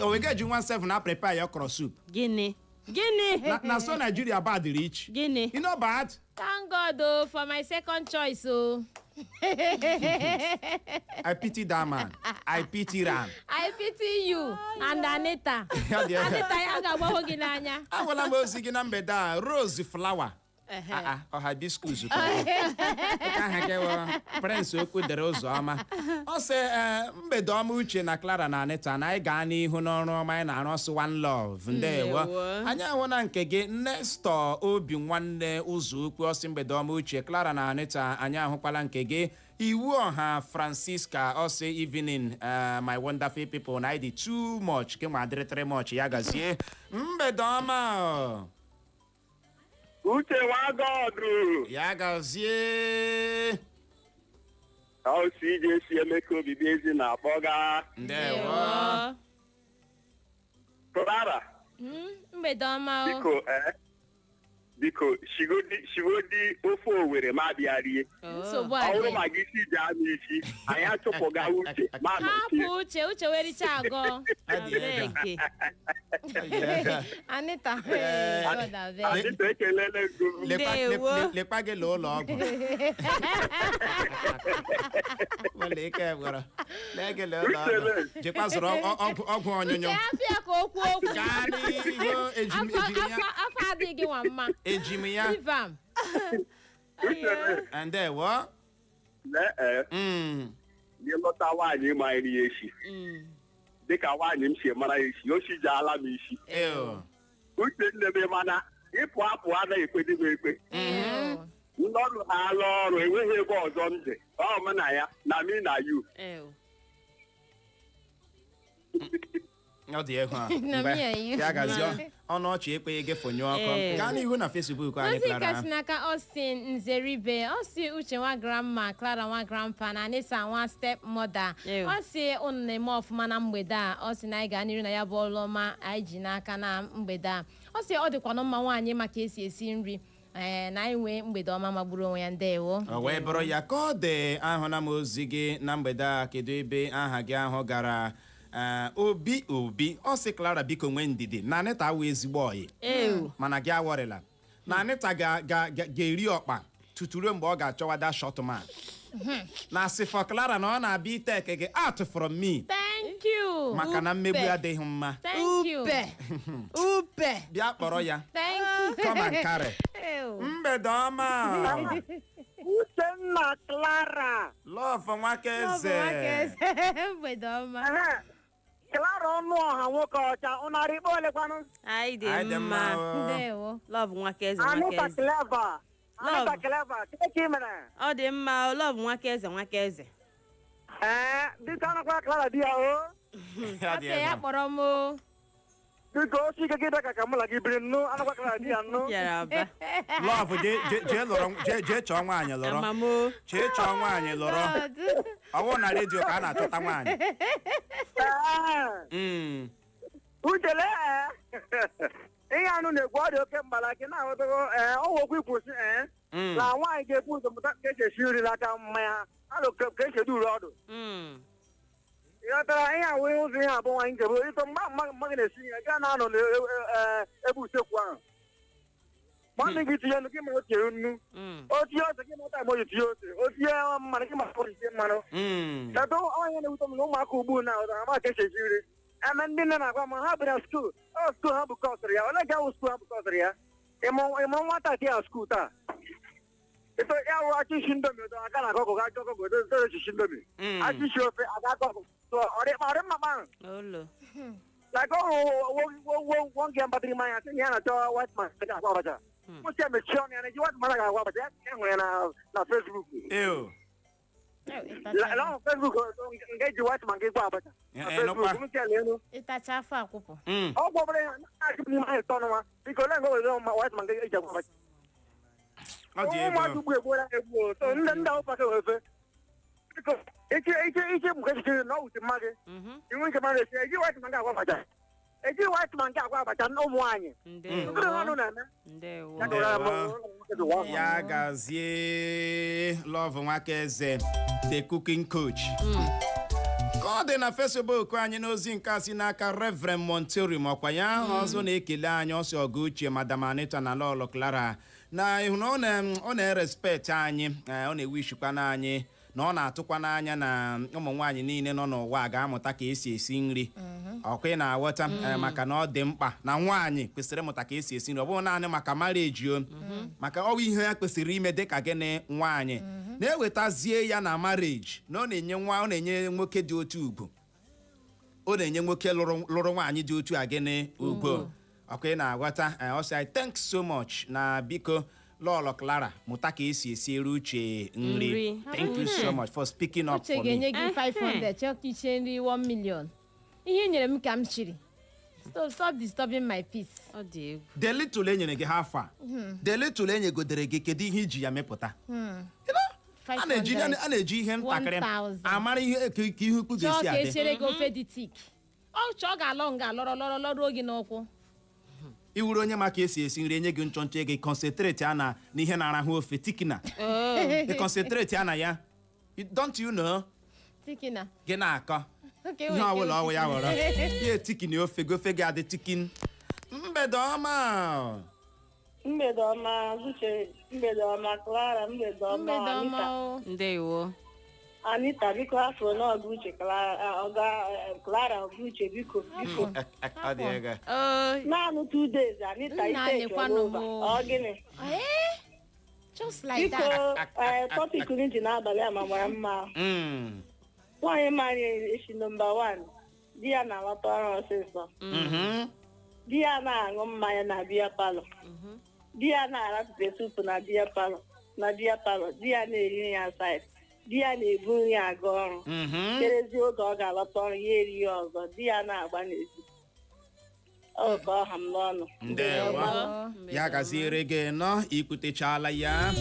O wega eji 17 a prepare ya okra soup. Gịnị? Gịnị? Na so Nigeria bad reach. Gịnị? You know bad. Thank God oh, for my second choice oh. I pity that man. I pity am. I pity you and Anita. Ya dị ebe. Anita ya ga-agbahụ gị n'anya. Ahụla m ozi gị na mgbede a, Rose Flower. Ah, ah, ọ hibiscus ka ọ bụ. Nke aha gị wụ Prince Okwu dere ụzọ ọma. Ọ sị, ee, mgbede ọma, Uche na Clara na Anita, na anyị gaa n'ihu n'ọrụ ọma anyị na-arụ ọsụ. One love, ndewo. Ndewo. Anyị ahụ na nke gị, Nestor Obi Nwanne Ụzọ Ukwu, ọsị, mgbede ọma, Uche, Clara na Anita. Anyị ahụkwala nke gị, Iwu Ọha Francisca, ọsị, evening, my wonderful people, na anyị dị too much ke nwa adịrị much. Ya gazie, mgbede ọma o. Uche Nwagọdụ. Ya gazie. Ọsị ije si Emeka Obibi ezi na-akpọga. Ndewo. Clara. Mgbede ọma o. Biko, biko, shigodi ofe Owere ma bịa rie. Nsogbu Ọ bụrụ adị. ma gị si ji anụ isi anyị achụpụga Uche ma nọchie. Hapụ Uche, Uche wericha agọ. Adị ego. Abeg. Anita. Eh. God abeg. Anita, ekelele gị. Lekwa Ndewo. lekwa gị lụọ ụlọ ọgwụ. Nwere ike gwara. Lee gị lụọ ụlọ ọgwụ. Jekwa zụrụ ọgwụ Uche, ọnyụnyụ. hapụ ya ka o kwuo okwu. Gaa n'ihu, eji m Afọ ejiri ya. afọ adịghị gị nwa mma. Eji m ya. Leave am. Uche. Ndewo. Lee, gị lọta nwaanyị ma nri ya echi dịka nwaanyị m si mara ya esi, o sijaala m isi. Ew. Uche nne m, mana ịpụ apụ anaghị ekwedị m ekwe. Ndị ọrụ ha alụ ọrụ, enweghị ebe ọzọ m dị, ọ mụ na ya na me na you. Ew. Ọ dị egwu a. Na Mgbe me and you. ya gazie, ọnụ ọchị ekweghị gị fụnyụ ọkụ. Ee. Gaa n'ihu na Facebook anyị, Ozi nke Clara. si n'aka Austin Nzeribe, ọ si, Uche nwa grandma, Clara nwa grandpa na Anisa nwa step mother. Ew. Ọ si unu na-eme ọfụma na mgbede a. Ọ si na anyị gaa n'iru na ya bụ ọrụ ọma anyị ji n'aka na mgbede a. Ọ si ọ dịkwanụ mma nwaanyị maka esi esi nri. Ee, na anyị nwee mgbede ọma magburu onwe ya. Ndewo. O wee bụrụ ya ka ọ dị. Ahụla m ozi gị na mgbede a. Kedu ebe aha gị ahụ gara? Ee, Obi Obi, ọ sị, Clara, biko nwee ndidi na Anita awụ ezigbo ọyị. Ew. Mana gị awọrịla na Anita ga-eri ọkpa tutu ruo mgbe ọ ga-achọwa that short man. Na asị for Clara na ọ na-abịa iteke gị out from me. Thank you. Maka na mmegbu Upe. adịghị mma. Thank you. Upe. Upe. Bịa kpọrọ ya. Thank you. Come and carry. Ew. Mgbede ọma. Uchenna, Clara. Love Ọ bụ Nwakaeze. Nwakaeze. Mgbede ọma. Clara, ọnụ ọha nwoke ọcha, ụnarị ikpe olekwanụ? Anyị Anyị dị mma. o. Ndewo. Love Nwakaeze. Anita. Nwakaeze. Clever Anita. Love. Clever, ka ị mere? Ọ dị mma o, Love Nwakaeze, Nwakaeze. Ee, biko, anakwa Clara di ya o. Ya dị Afọ ya egwu. kpọrọ m o. Biko, osi ike gị dịka ka mụ na gị biri nnu, anakwa Clara di ya nnu. Bịara aba. Love, jee lụrụ, jee chọọ nwaanyị lụrụ. Amamo. Jee chọọ nwaanyị lụrụ. God. Ọwụ na redio ka a na-achọta nwaanyị. Ee. Uchele, ee, ihe anụ na-ekwu ọ dị oke mkpa gị na-ahụtago. Ee, ọ wụ okwu ikwusi, ee, na nwaanyị ga-ebu ụzọ mụta ka esi esi nri n'aka mmanya alụ ka esi edu uru ọdụ. Ịghọtara ihe awụ ụzọ ihe abụọ nwaanyị ga-ebu ịtọ mgba mma gị na-esi ihe gaa na-anọ n'ebe usekwu ahụ. Mummy gị tinye nnu, gị ma o tinye nnu. O tinye ose, gị mata ma o ji tinye ose. O tinye mmanụ, gị ma o ji tinye mmanụ. Kedu onye na-ewute m na ụmụaka ugbu na ụzọ ama ka esi esi nri? Eme ndị nne na-agwa m ha bịara school, ọ school ha bụkọsịrị ya. Ole ga-awụ school ha bụkọsịrị ya? Ịmụ nwata dị ya school taa. Ito ya wụ achọ isi Indomie ụtọ aka na akọkọ ga achọ ọkọkọ dodo esi Indomie. Achọ isi ofe aka akọkọ. So ọ dị mma kpanụ. Olo. Like oh, one game battery man, I think ya na-achọ white man ga-agwa abacha. Mụ si emechi ọnụ ya na eji white man ga-agwa abacha ya nwere na Facebook. Ew. La Facebook nke eji white man ga-egwa abacha. Na Nụkwa. Facebook, mụ si ya elu. Ịtacha afọ akwụpụ. Ọgwụ ọbụla ya na-achị n'ime ahụ tọnụ nwa. Biko ole nga were ma white man ga-eji agwa abacha. Ọ dị Ụmụazị ego. ugbu egbuola egbu o. So ndị ahụ paka ofe. Biko iche iche iche bụ echiche na ọ wute mma gị. Iwu nke mmadụ esi eji white man ga-agwa abacha. Eji white man ga-agwa abacha na ụmụ nwaanyị. Ndewo. Ndị ha nụ na-eme. Ndewo. Ya ka Ya gazie, Love Nwakaeze, the cooking coach. Ka ọ dị na Facebook anyị n'ozi nke a si n'aka Reverend Montori makwa ya ọzọ na-ekele anyị ọsị ọgụ uche, Madam Anita na Lọlọ Clara na ịhụ na ọ na-erespect anyị, ọ na-ewishikwa n'anyị na ọ na-atụkwa n'anya na ụmụ nwaanyị niile nọ n'ụwa ga-amụta ka esi esi nri. Ọkwa ị na-aghọta, maka na ọ dị mkpa na nwaanyị kwesịrị ịmụta ka esi esi nri. Ọ bụghị naanị maka marriage o, maka ọ bụ ihe ya kwesịrị ime dịka gịnị nwaanyị na-ewetazie ya na marriage, na ọ na-enye nwa, ọ na-enye nwoke dị otu ugwu, ọ na-enye nwoke lụrụ nwaanyị dị otu a gịnị ugwu. Ọkwa ị na-aghọta? Ọ sị, "I thanks so much," na biko Lọlọ Clara mụta ka esi esiere Uche nri. Nri. Thank you so much for speaking up Uche for me. ga-enye gị 500 chọọ ka ichie nri 1 million. Ihe i nyere m ka m chiri. Stop disturbing my peace. Ọ dị egwu. The little enyere gị, ha afọ a, the little enyegodere gị, kedu ihe iji ya mepụta? A na-eji 500. A na-eji ihe ntakịrị 1000. amara ihe ka ihe ukwu Chọọ ga-esi ka adị. echere gị ofe dị thick, ọ chọọ ga-alọ nga lọrọ lọrọ lọrọ gị n'ụkwụ. Iwuru onye maka esi esi nri enye gị nchọnchọ ego, concentrate a na n'ihe na-arahụ ofe thickener, ị concentrate a na ya. Don't you know? Thickener. Gị na-akọ ihe ọbụla ọwụ ya ghọrọ ya etikin ofe gị, ofe gị adị thicken. Mgbede ọma. Mgbede ọma, Uche. Mgbede ọma, Clara. Mgbede ọma, Mgbede ọma. Anita. O. Ndewo. Anita, biko, afọ n'ọgụ Uche, Clara, ọga Clara, ọgụ Uche, biko, biko. Ọ dị ego. Naanị 2 days, Anita. Nna ite anyị kwanụ over m. ọ gịnị? Eh? Just like Biko, that. ee, topic unu ji n'abalị a ma mara mma. Nwaanyị mara esi, number one, di ya na-alọta ọrụ ọsịsọ, di ya na-aṅụ mmanya na beer parlour, di ya na-arapụta soup na beer parlour, na beer parlour, di ya na-eri nri aside, di ya na-ebu nri aga ọrụ, cherezi oge ọ ga-alọta ọrụ ya eri ya ọzọ, di ya na-agba n'ezi. Ọ ka ọ ha m n'ọnụ. Ndewo, ya gaziere gị nọ. Ikwutechala ya.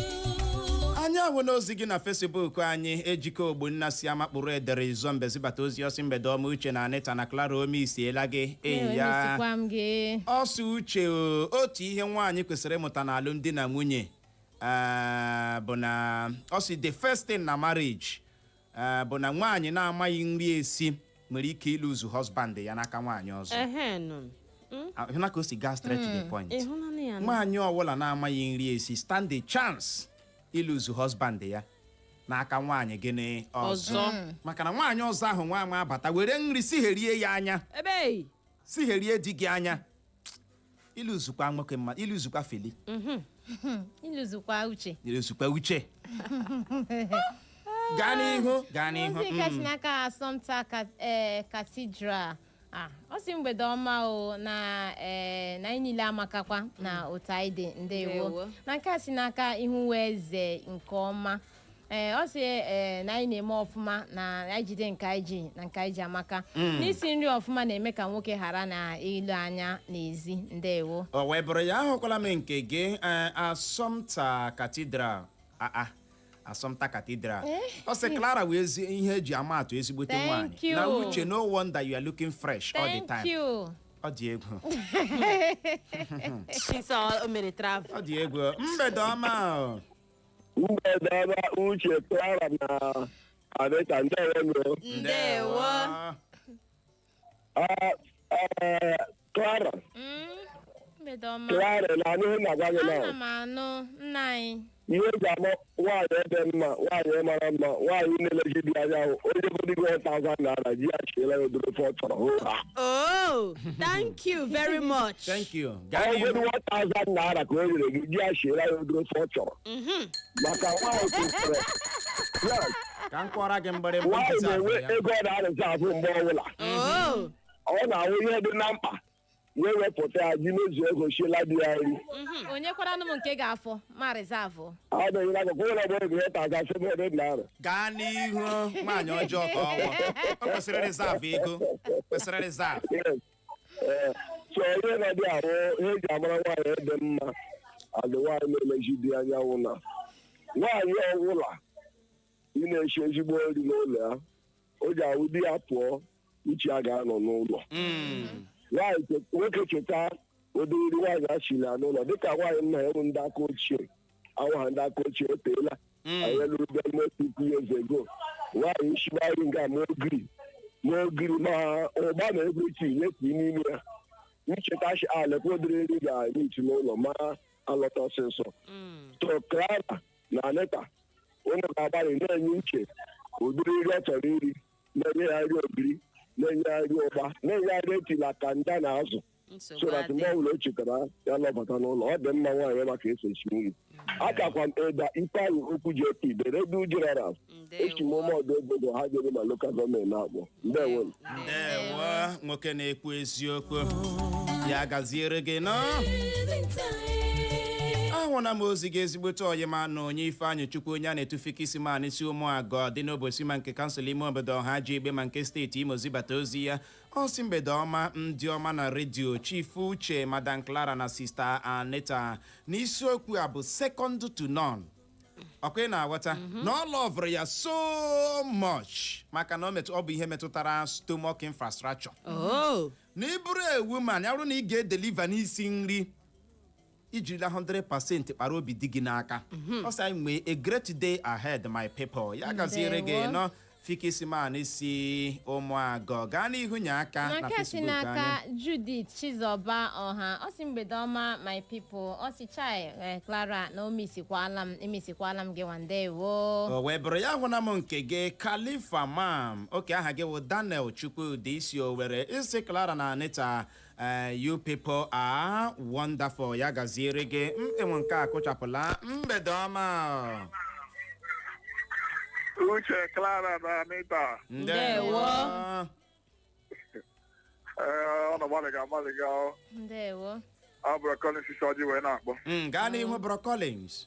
Anyị ahụ n'ozi gị na Facebook anyị, Ejike Ogbonna si amakpụrụ edere izo mbe zibata ozi ọsị, mgbede ọma, Uche na Anita na Clara. Ome isiela gị enyi ya. Emesikwa m gị. Ọsọ Uche o, otu ihe nwaanyị kwesịrị ịmụta n'alụmdi na nwunye bụ na ọ sị the first thing na marriage bụ na nwaanyị na-amaghị nri esi nwere ike ịlụzu husband ya n'aka nwaanyị ọzọ. Ehe nụ. Ahụna ka o si gaa straight to the point. Ịhụnanya ya nụ. Nwaanyị ọbụla na-amaghị nri esi stand a chance ịlụzu husband ya n'aka nwaanyị gịnị ọzọ. Ọzọ. Maka na nwaanyị ọzọ ahụ nwa ama abata were nri sigherie ya anya, Ebe. sigherie di gị anya, ịlụzukwa nwoke mma, ịlụzukwa Feli. Ịlụzukwa Uche. Ịlụzukwa Uche. Gaa n'ihu, gaa n'ihu. Ozi nke si n'aka Asọmta Cathedral. Ọ sị mgbede ọma o na na anyị niile amakakwa na otu anyị dị. Ndewo. Ndewo. Na nke a si n'aka ihu eze nke ọma, ee, ọ sị na anyị na-eme ọfụma na anyị jide nke anyị ji na nke anyị ji amaka n'isi nri ọfụma na-eme ka nwoke ghara na ilu anya n'ezi. Ndewo. O wee bụrụ ya, ahụkwala m nke gị, Asọmta Cathedral. Aa, Asọmta Cathedral, ọ sị Clara wee ezi ihe eji ama atụ ezigbote Thank nwaanyị you. na Uche, no wonder you are looking fresh all the Thank time. you. Ọ dị egwu. Since o mere travel. Ọ dị egwu. Mgbede ọma o. Mgbede ọma, Uche, Clara na Anita. Ndewo. Ndewo. Clara. Mgbede ọma. Clara, na anụ ihe na-agwa gị Ana na m anụ, nna anyị. Ihe eji ama nwaanyị dị mma, nwaanyị mara mma, nwaanyị na-eleji di anya ahụ, onye godigo 1000 naira ji ya chiela ya odoro ofe ọ chọrọ hụ ha. Oh, thank you very much. Thank you. Gaa Ọgodi n'ihu. 1000 naira ka o nyere gị, ji ya chiela ya odoro ofe ọ chọrọ, maka nwaanyị kwesịrị, yes. Ka m kụọra gị mgbịrịgba. Nwaanyị Nkịta na-enwe afọ ya. ego ọ na-arịza ahụ mgbe ọbụla. Oh. Ọ na-ahụ ihe dị na mkpa, ya ewepụta ya ji mezuo ego chiela di ya nri. Onye kwaranụ m nke ga-afọ ma reserve? A na-enyere aka kwụrụ ọgbọ ego ihe 1700 naira. Gaa n'ihu, nwaanyị ọjọọ ka ọwụ. O kwesịrị reserve ego, kwesịrị reserve. Yes. Ee, so ihe na-adị ahụ, ihe eji amara nwaanyị dị mma adị, nwaanyị na-emechi di anyanwụ, na nwaanyị ọbụla ị na-eshi ezigbo nri n'ụlọ ya, o ji ahụ di ya pụọ, uche ya ga-anọ n'ụlọ. Nwaanyị nwoke cheta ụdị nri nwaanyị achịla n'ụlọ, dịka nwaanyị nna ya bụ ndị aka ochie awụ ha, ndị aka ochie eteela. Anyị lụrụ almost 50 years ago. Nwaanyị shibari nga ma ogiri, ma ogiri, ma ụgba na everything nyepụ n'ime ya, ncheta shi alekwa ụdịrị nri ga-emiti n'ụlọ ma alọta ọsịsọ. So Clara na Anita, ụnụ ga-agbalị na-enye uche ụdịrị nri ọ chọrọ iri, na-enye ya nri ogiri, na-enye ya nri ụgba, na-enye ya nri etila kanda na azụ, Nsogbu so that mgbe adị. ọbụla o chetara ya lọbata n'ụlọ, ọ dị mma. Nwaanyị maka esi esi nri. Akakwa m Eda Ifeanyị Okwu JP, the radio general. Echi m ụmụọdụ obodo ha jere ma local government na-akpọ. Ndewo. Ndewo, nwoke na-ekwu eziokwu. Ya gaziere gị nọ. Ahụna m ozi gị, ezigbote ọyị ma na onye Ifeanyị Chukwu, onye a na-etufike isi ma si ụmụagọ dị n'obosi ma nke council ime obodo ọha ji egbe ma nke steeti Imo zibata ozi ya. Ọ sị, mgbede ọma, ndị ọma na redio, Chief Uche, Madam Clara na Sister Anita. N'isiokwu a bụ second to none, ọkwa ị na-aghọta na ọ loverụ ya so much, maka na ọ bụ ihe metụtara stomach infrastructure. Oh. Na ị bụrụ ewu ma ya bụrụ na ị ga-edeliver n'isi nri, ijirila 100% kpara obi dị gị n'aka. Ọ sị anyị nwee a great day ahead, my people. Ya gaziere gị. Ndewo. Nọ fikisiman si ụmụagọ. Gaa n'ihu, nye aka na na nke si Facebook n'aka anyị. Judith Chizoba Ọha, ọ sị, mgbede ọma, my people. Ọ sị, chai, Clara na o misikwala m, emisikwala m gị nwa. Ndewo. O wee bụrụ ya. Hụna m nke gị, Khalifa Mam oke. Aha gị bụ Daniel Chukwudi, isi Owere. Isi Clara na Anita, you people are wonderful. Ya gaziere gị. M enwe nke a kụchapụla. Mgbede ọma. Uche, Clara na Anita. Ndewo. Ee, ọ na-agbalịga agbalịga. Ndewo. Ọ bụrụ Collins Ọjị wee na-akpọ. Gaa n'ihu, bro Collins.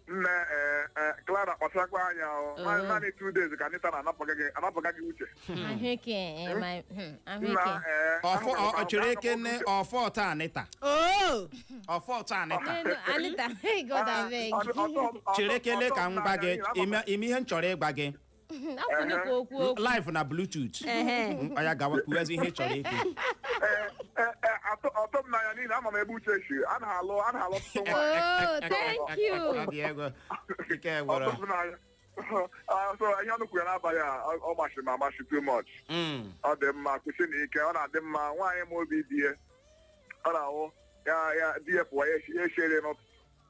Nne, ee ee, Clara, kpachakwa anya o. Naanị 2 days ka Anita na-anapụga gị, anapụga gị uche. Ahụike, Nna. ahụike. Ee. Ọfọ ọ chere ekene ọfọ ọta Anita. Oh. Ọfọ ọta Anita. N'elu, Anita, God abeg. Chere ekele ka m gwa gị ime ihe m chọrọ ịgwa gị. Akwụnụ ka okwu okwu. Live na Bluetooth. Ehe. Ya gawa kwuwezi ihe ị chọrọ ikwu. Ọtọ m n'anya n'ihi na ama m ebe uche si a na-alụ, a na-alụ ọtụtụ nwaanyị. Oh, thank you. Ọ dị egwu. Ike gwụrụ. Ọtọ m n'anya. Ah, so ihe ọnụ kwuru n'abalị a, ọ masịrị m amasị too much. Ọ dị mma, kwụsị na ike. Ọ na-adị mma nwaanyị ma obi di ya, ọ na-ahụ ya, ya di ya pụọ, ya eshiere n'ụtụtụ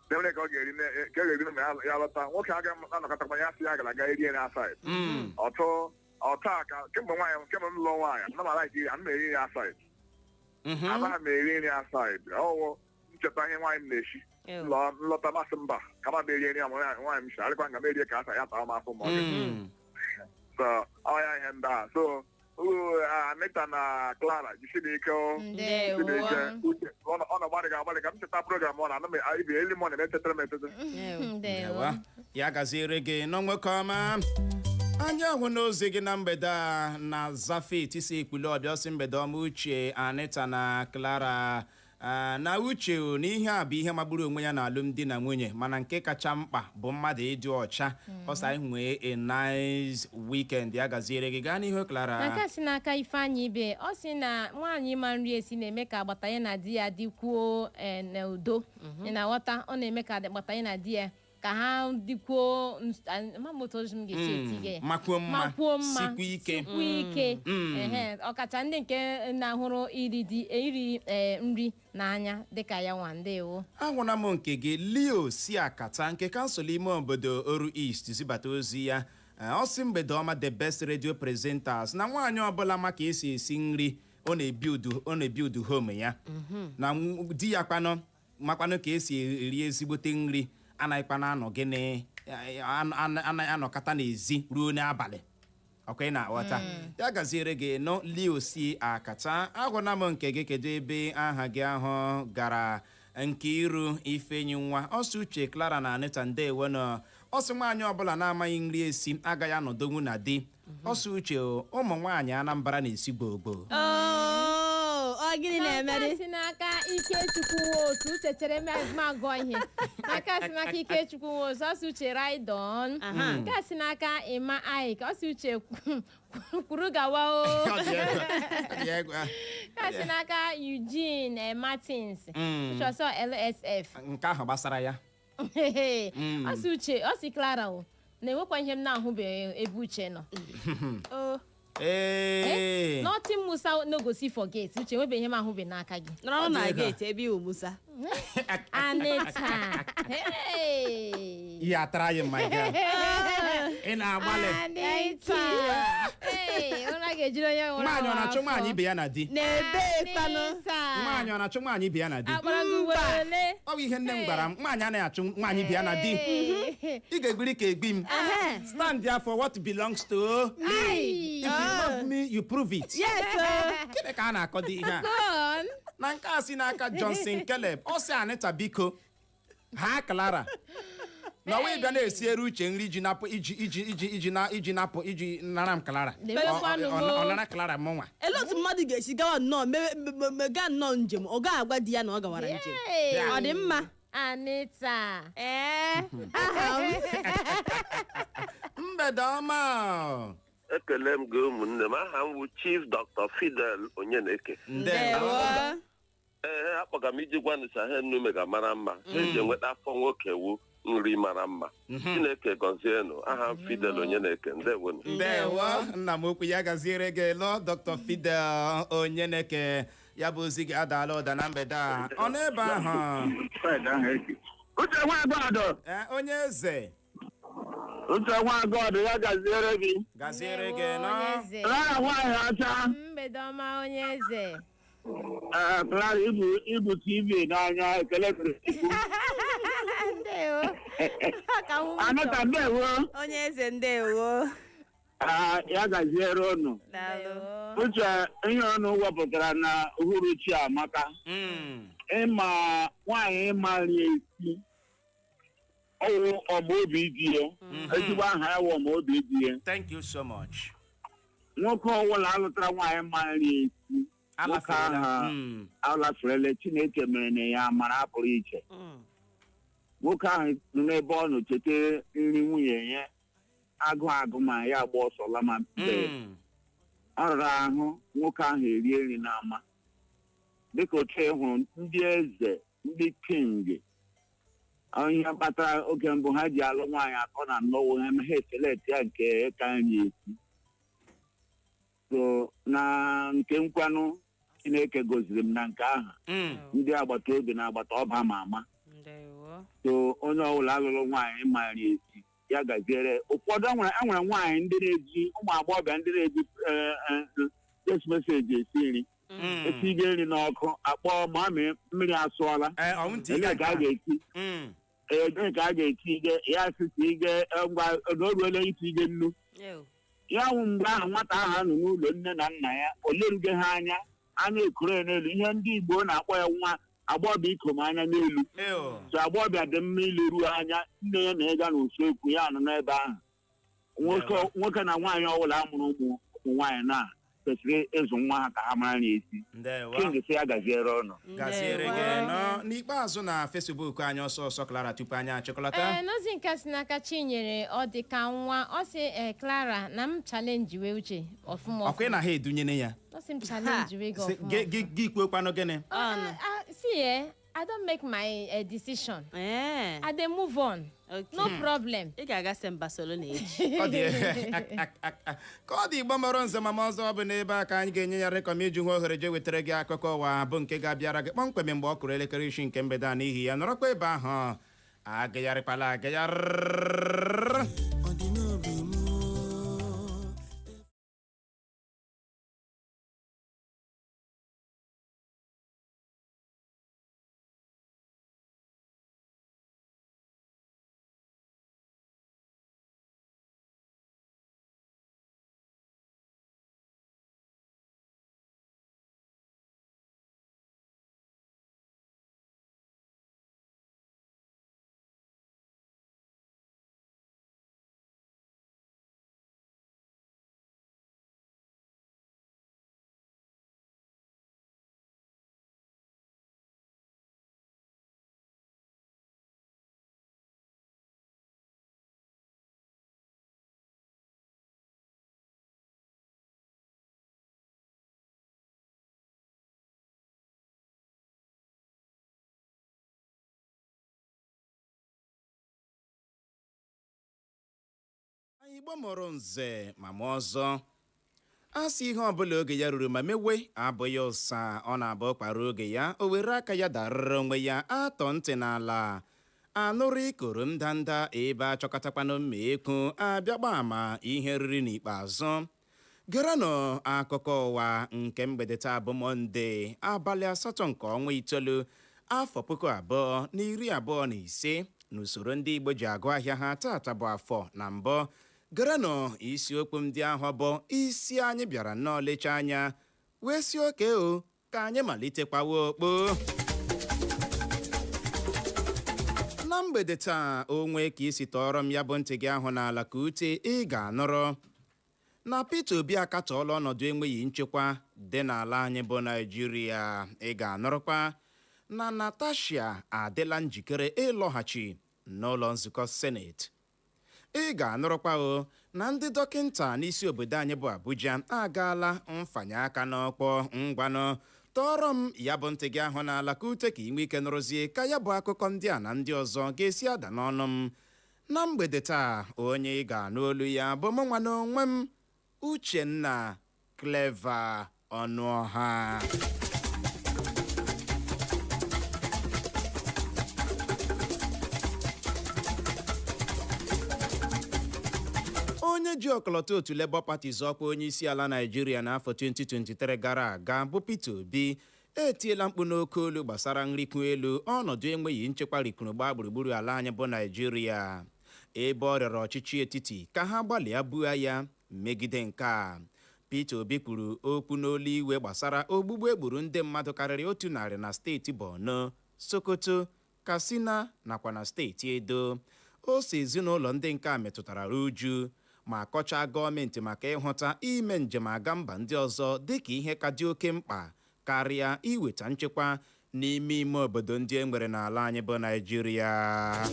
demere ka ọ ga-eri ka ọ ga-eri ma ya lọta. Nwoke agaghị anọkọtakwa ya sị ya gara aga erie na outside. Ọtụ ọtọ a ka kemgbe nwaanyị, kemgbe m lụọ nwaanyị, ana m ala iri, ana m eri nri outside. Anaghị m eri nri outside. Ọwụ ncheta ihe nwaanyị m na-eshi. Nlọta masị mba ka ma erie nri ya ma nwaanyị m shi arịkwa nga m erie ka asa ya taa m afọ ma ọ dị. So ọ ya ihe ndị a. So Anita na Clara, jisi n'ike o. Ndewo. Jisi n'ike. Uche, ọ na-agbalị agbalị ka m cheta program ọ na-ana m ibi eli m, ọ na-etetara m etete. Ndewo. Ndewo. Ya gaziere gị nọ, nwoke ọma. Anya ahụ n'ozi gị na mgbede a na Zafet si ekpule ọbịa ọsị, mgbede ọma, Uche, Anita na Clara. Na uche o, na ihe a bụ ihe magburu onwe ya na alụmdi na nwunye, mana nke kacha mkpa bụ mmadụ ịdị ọcha. Ọsọ anyị nwee a nice weekend. Ya gaziere gị. Gaa n'ihu, Clara. Na nke si n'aka Ifeanyị Ibe, ọ sị na nwaanyị ịma nri esi na-eme ka agbata ya na di ya dịkwuo n'udo. Ị na-aghọta? Ọ na-eme ka agbata ya na di ya Ka ha dịkwuo ama m otu ọzọ m ga-esi etinye ya. Makwuo mma, Makwuo mma, sikwuo ike. Sikwuo ike. Ehe, ọkacha ndị nke na-ahụrụ iri di iri nri n'anya dịka ya nwa. Ndewo. Ahụla m nke gị, Leo si Akata nke kansụl ime obodo Oru East zibata ozi ya. Ọ sị, mgbede ọma, the best radio presenters, na nwaanyị ọbụla ma ka esi esi nri, ọ na-ebi udu home ya, na di ya kpanụ makwanụ ka esi eri ezigbote nri, anaghịkwanụ anọ gịnị, anaghị anọkọta n'ezi ruo n'abalị. Ọkwa ị na-aghọta? Ya gaziere gị nọ, Leo si Akata. Ahụla m nke gị. Kedu ebe aha gị ahụ gara? Nke iru Ifenyi nwa ọsọ Uche, Clara na Anita, ndewo. Nọ ọsị nwaanyị ọbụla na-amaghị nri esi agaghị anọdonwu na di. Ọsọ Uche, ụmụ nwaanyị Anambra na-esi gbogbo. Oh, ọ gịnị na-emeri? N'aka si n'aka Ikechukwu Nwosu. Uche, chere m agụọ ihe. N'aka si n'aka Ikechukwu Nwosu, ọsị Uche, ride on. Nke a si n'aka Ịma Aik, ọsị Uche, kwuru gawa o. Ọ dị egwu, ọ dị egwu. Nke a si n'aka Eugene Martins. Uche, ọsọ LSF. Nke ahụ gbasara ya. Ọsị Uche, ọsị Clara, o na-enwekwa ihe m na-ahụbeghị ebe Uche nọ. Oh, Ee. Nothing Musa no go see for gate. Uche, enwebeghị ihe m ahụbeghị n'aka gị. Nọrọ na Ọ dị ego. gate ebe iwu Musa. Anita, hey. Ihe atara anyị, my girl, ị na-agbalị. Anita, hey, ụra ga-ejiri onye nwụrụ Nwaanyị ọ na-achụ anwụ nwaanyị afọ. ibe ya na di? N'ebe kpanụ? Anita. Nwaanyị ọ na-achụ nwaanyị ibe ya na di? Akpọrọ gị ugboro ole? Ọ bụ ihe nne m gwara m, nwaanyị anaghị achụ nwaanyị ibe ya na di. Hey. Ị ga-egbiri ka egbi m. Stand there for what belongs to me. Ai. If you love me, you prove it. Yes o. Gịnị ka a na-akọ dị ihe a? Go on. Na nke a si n'aka Johnson Caleb, ọ sị, Anita, biko, ha Clara na ọwa ịbịa na-esiere Uche nri iji napụ iji iji iji iji na iji napụ iji nara m Clara. Debekwanụ m o. Ọ nara Clara m nwa. Elee otu mmadụ ga-esi gawa nnọọ gaa nnọọ njem, ọ gaghị agwa di ya na ọ gawara njem? Hey. Ọ dị mma? Anita. Ee, aha m. Mgbede ọma. Ekele m gị, ụmụnne m. Aha m bụ Chief Dr. Fidel Onyeneke. Ndewo. Ee, akpọga m iji gwa nụsa ha nnume ga mara mma. Ha eji enweta afọ nwoke wu nri mara mma. Chineke gọzienụ. Aha m Fidel Onyeneke. Ndewonu. Ndewo, nna m okwu. Ya gaziere gị lụọ, Dr. Fidel Onyeneke. Ya bụ ozi gị adaala ụda na mgbede a. Ọ n'ebe ahụ? Uche nwa God. Ee, onye eze. Uche nwa God, ya gaziere gị. Gaziere Ndewo, gị nọ. onye eze. Clara nwaanyị ọcha. Mgbede ọma, onye eze. Ee, Clara, ibu TV n'anya, ekele dịrị Chukwu. Ndewo. Ka m hụ Anụta, ụzọ. ndewo. Onye eze, ndewo. Ee, ya gaziere unu. Daalụ. Ndewo. Uche, ihe unu wepụtara na uhuruchi amaka. Ịma nwaanyị ịmari esi ọwụ ọma obi di ya. Ezigbo aha ya wụ ọma obi di ya. Thank you so much. Nwoke ọbụla alụtara nwaanyị mari esi, nwoke Alafeela. ahụ alaferele. Chineke mere na ya amara pụrụ iche. Nwoke ahụ nọ n'ebe ọ nọ cheta nri nwunye ya, agụ agụ ma ya agba ọsọ lama be. Ọ rara ahụ nwoke ahụ erie nri n'ama, dịka otu ị hụrụ ndị eze, ndị king. Ihe kpatara oge mbụ ha ji alụ nwaanyị atọ na anọ wụ ha eselect ya nke ka nri esi. So na nke nkwanụ, Chineke goziri m na nke ahụ. Ndị agbata obi na agbata ọba ma ama. Ndewo. So onye ọbụla alụrụ nwaanyị mara esi, ya gaziere. Ụfọdụ enwere nwaanyị ndị na-eji, ụmụ agbọghọbịa ndị na-eji text message esi nri. Esigo nri n'ọkụ, akpọọ mami, mmiri asụọla. Ee, ọnwụ ntị. Ele ka a ga-eti? Ee, ka a ga-eti ige ya sị ige ngwa na o ruola iti ige nnu. Ew. Ya wụ mgbe ahụ nwata ahụ nọ n'ụlọ nne na nna ya, o lerugo ha anya, anya ekoro ya n'elu. Ihe ndị Igbo na-akpọ ya nwa agbọghọbịa ikom anya n'elu. Ew. So agbọghọbịa dị mma ileru anya nne ya na ịga n'usekwu ya nọ n'ebe ahụ. Nwoke Ewa. nwoke na nwaanyị ọbụla amụrụ ụmụ ụmụ nwaanyị na kwesịrị ịzụ nwa ha ka ha mara na esi. Ndewo. King sị ya gaziere ọnụ. Gaziere Ndewo. gị nọ. N'ikpeazụ, na Facebook anyị, ọsọ ọsọ, Clara, tupu anyị achịkọlata. Ee, n'ozi nke si n'aka Chinyere, ọ dị ka nwa, ọ sị, ee, Clara, na m challenge wee Uche ọfụma. Ọkwa ị na ha edunyene ya? Ọ sị m challenge wee gị Sị, ọfụma. gị kwuokwanụ gịnị? Si ye. I don make my decision. Ee. I dey move on. Okay. No problem. Ị ga-aga sem Barcelona echi. Ọ dị ka ọ dị. Igbo mọrọ nze ma ọzọ, ọ bụ n'ebe a ka anyị ga-enye ya rekọm iji hụ ohere je wetara gị akụkọ ụwa, bụ nke ga-abịara gị kpọmkwem mgbe ọ kụrụ elekere 6 nke mgbede a. N'ihi ya, nọrọkwa ebe ahụ, agagharịkwala agagharị. Igbo mụrụ nze ma ọzọ, a sị ihe ọbụla oge ya ruru ma mewe abụghị ụsa. Ọ na-abụ kpara oge ya, o were aka ya darịrị onwe ya atọ ntị n'ala anụrụ ikoro ndanda ebe achọkọtakwanụ mma ekwu abịagba ama ihe riri. N'ikpeazụ, geranụ akụkọ ụwa nke mgbede taa, bụ Mọnde, abalị 8 nke ọnwa 9, afọ 2025, n'usoro ndị Igbo ji agụ ahịa ha. Tata bụ afọ na mbụ. Geranụ isiokwu ndị ahụ bụ isi anyị bịara nnọọ lecha anya wee si oke o ka anyị malitekwawa okpo na mgbede taa. Onwe ka isi tọọrọ m ya bụ ntị gị ahụ n'ala ka ute, ị ga-anụrụ na Peter Obi akatọọla ọnọdụ enweghị nchekwa dị n'ala anyị bụ Naijiria. Ị ga-anụrụkwa na Natasha adịla njikere ịlọghachi n'ụlọ nzukọ Seneti. Ị ga-anụrụkwa o na ndị dọkịnta n'isi obodo anyị bụ Abuja agaala mfanye aka n'ọkpọ. Ngwanụ, tọọrọ m ya bụ ntị gị ahụ n'ala ka ute, ka ị nwee ike nụrụzie ka ya bụ akụkọ ndị a na ndị ọzọ ga-esi ada n'ọnụ m na mgbede taa. Onye ị ga-anụ olu ya bụ mụ nwa n'onwe m, Uchenna Clever Ọnụọha. Onye ji ọkọlọtọ otu Labour Party zọọkwa onye isi ala Naijiria n'afọ 2023 gara aga, bụ Peter Obi, etiela mkpu n'oke olu gbasara nrikwu elu, ọnọdụ enweghị nchekwa rikuru gbaa gburugburu ala anyị bụ Naijiria, ebe ọ rịọrọ ọchịchị etiti ka ha gbalịa buo ya megide nke a. Peter Obi kwuru okwu n'olu iwe gbasara ogbugbu egburu ndị mmadụ karịrị 100 na steeti Borno, Sokoto, Katsina nakwa na steeti Edo. O si ezinụlọ ndị nke a metụtara uju ma kọchaa gọọmenti maka ịhụta ime njem aga mba ndị ọzọ dịka ihe ka dị oke mkpa karịa iweta nchekwa n'ime ime obodo ndị e nwere n'ala anyị bụ Naijiria.